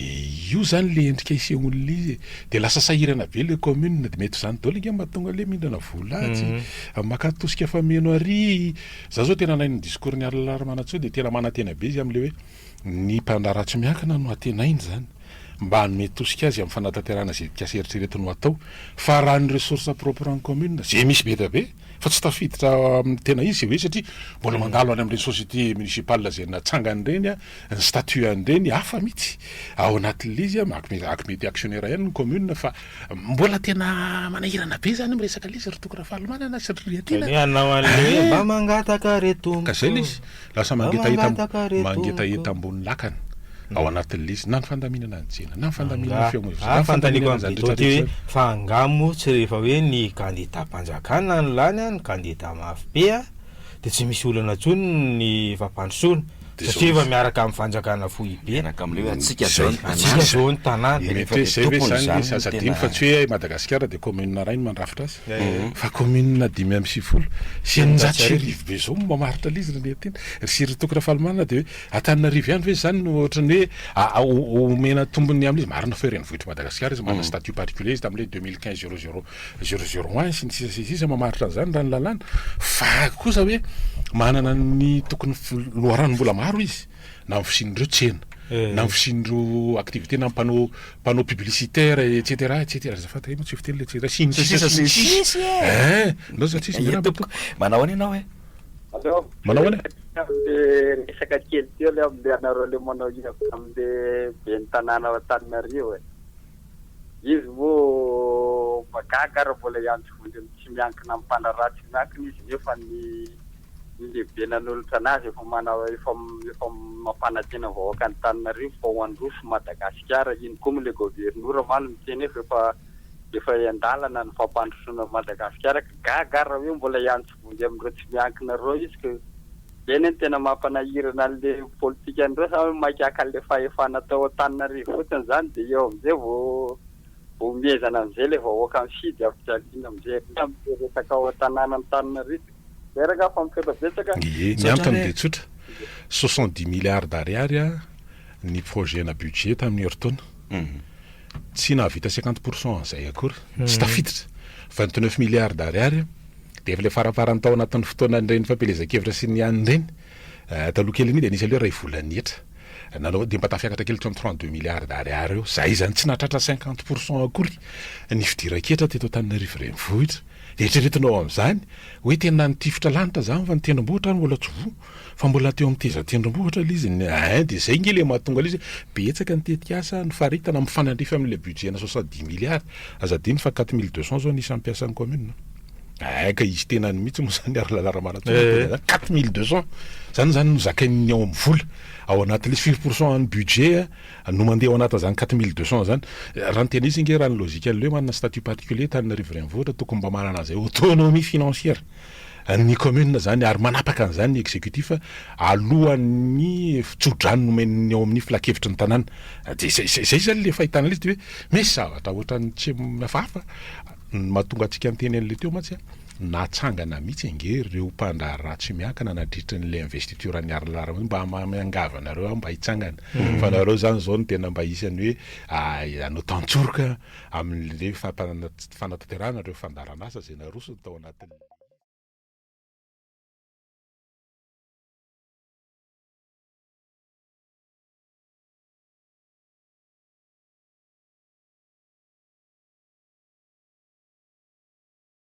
io izany le endrika isehoan'ilay izy e, dia lasa sahirana be le commune dia mety ho izany daholo ange mahatonga le mindrana vola atsy, maka tosika fameno ary, za zao tena nahaino ny discours-n'i Arlala Ramanantsoa dia tena manantena be izy amin'ilay hoe ny mpandraharaha tsy miankina no antenainy izany mba hanome tosika azy amin'ny fanatanterahana izay tetikasa eritreretiny ho atao fa raha ny ressources propres en commune izay misy be dia be fa tsy tafiditra amin'ny tena izy hoe satria mbola mandalo any amin'ireny société municipale izay natsangany ireny ny statut an'ireny hafa mihitsy ao anatin'ilay izy ak mety actionnaire ihany ny commune fa mbola tena manahirana be zany miresaka ilay izy ry Toky Rafalimanana sy ry Riatiana. Ny hanao an'ilay hoe mba mangataka re tompoko. Ka zay ilay izy. Lasa mangetaheta mangetaheta ambony lakana ao anatin'ilay izy na ny fandaminana ny tsena na ny fandaminana ny fihaonana na ny fandaminana izany rehetra rehetra izany. Fa angaha moa tsy rehefa hoe ny kandidam-panjakana no lany an, ny kandida mafy be an, dia tsy misy olana intsony ny fampandrosoana satria efa miaraka amin'ny fanjakana foibe. Miaraka amin'ilay hoe antsika izao ny tanàna. Antsika izao ny tanàna. Mety hoe izay ve izany ilay izy? Aza adino fa tsy hoe i Madagasikara dia commune iray no mandrafitra azy. Fa commune 1695 be zao no mamaritra ilay izy ry Neny Ry Sir Toky Rafalimanana dia hoe Antananarivo ihany ve izany no ohatran'ny hoe omena tombony amin'izy? Marina fa hoe renivohitr'i Madagasikara izy, manana statut particulier izy tamin'ilay 2015 00 001 sy ny sisa sy ny sisa mamaritra an'izany raha ny lalàna. Fa kosa hoe manana ny tokony loharanom-bola maro izy. na amin'ny fisian'ireo tsena, na amin'ny fisian'ireo activité na panneau panneau publicitaire et cetera et cetera azafady hay moa tsy fiteny le et cetera sy ny sisa sy ny sisa eh ndao za tsisy miarahaba tompoko Manao ahoana ianao e? Allo. Manao ahoana? Amle resaka kely teo le amle anareo le manao hevitra amle ben'ny tanàna ao Antananarivo e. Izy moa mba gaga ary mbola hiantso vonjy ny tsy miankina amin'ny mpandraharaha tsy miankina izy nefa ny ny lehibe nanolotra anazy efa manao efa efa mampanantena ny vahoaka Antananarivo fa ho handroso Madagasikara, iny koa moa le governora omaly miteny hoe efa efa an-dalana ny fampandrosoana an'i Madagasikara ka gaga ary raha hoe mbola hiantso vonjy amin'ireo tsy miankina ireo izy ka zay anie no tena mampanahirana an'le politikan'ireo sa hoe maika haka an'le fahefana tao Antananarivo fotsiny zany de eo amizay vao vao miezana amizay le vahoaka mifidy ampijaliana amizay amle resaka ao an-tanànan'Antananarivo. Reraka fa misaotra betsaka. Ie, ny antony dia tsotra, 70 milliards d'ariary ny projet na budget tamin'ny herintaona. Tsy nahavita 50 pour cent an'izay akory, tsy tafiditra. 29 milliards d'ariary dia efa ilay faraparany tao anatin'ny fotoanan'ireny fampielezan-kevitra sy ny anona ireny. Taloha kelin'iny dia nisy aloha iray volan'ny hetra. Nanao dia mba tafiakatra kely teo amin'ny 32 milliards d'ariary eo. Izay izany tsy nahatratra 50 pour cent akory ny fidiran-ketra teto Antananarivo renivohitra. Eritreretinao amin'izany hoe tena nitifitra lanitra izany fa ny tendrombohitra ary mbola tsy voa fa mbola teo amin'ny tezan-tendrombohitra ilay izy, ein dia izay ange ilay mahatonga ilay izy hoe betsaka ny tetikasa nofaritana mifanandrify amin'ilay budget-na 70 milliards, aza adino fa 4200 izao ny isan'ny mpiasan'ny commune, ein ka izy tenany mihitsy moa izany ary Lala Ramanantsoa no tena izany, 4200 izany izany no zakain'ny ao amin'ny vola ao anatin'ilay izy, firy pour cent an'ny budget no mandeha ao anatin'izany 4200 izany. Raha ny tena izy ange raha ny logique an'ilay hoe manana statut particulier Antananarivo Renivohitra tokony mba manana an'izay autonomie financière ny commune izany ary manapaka an'izany ny executif alohan'ny tso-drano nomen'ny ao amin'ny filankevitry ny tanàna. Dia izay izay izany ilay fahitana ilay izy dia hoe misy zavatra ohatran'ny tsy hafahafa ny mahatonga antsika niteny an'ilay teo mantsy an. Natsangana mihitsy ange ireo mpandraharaha tsy miankina nandritry ny le investiture an'i Arlard hoe mba miangavy anareo aho mba hitsangana fa nareo zany zao no tena mba isan'ny hoe hanao tantsoroka amin'le fanatanterahana ireo fandaharan'asa izay narosony tao anatin'ny.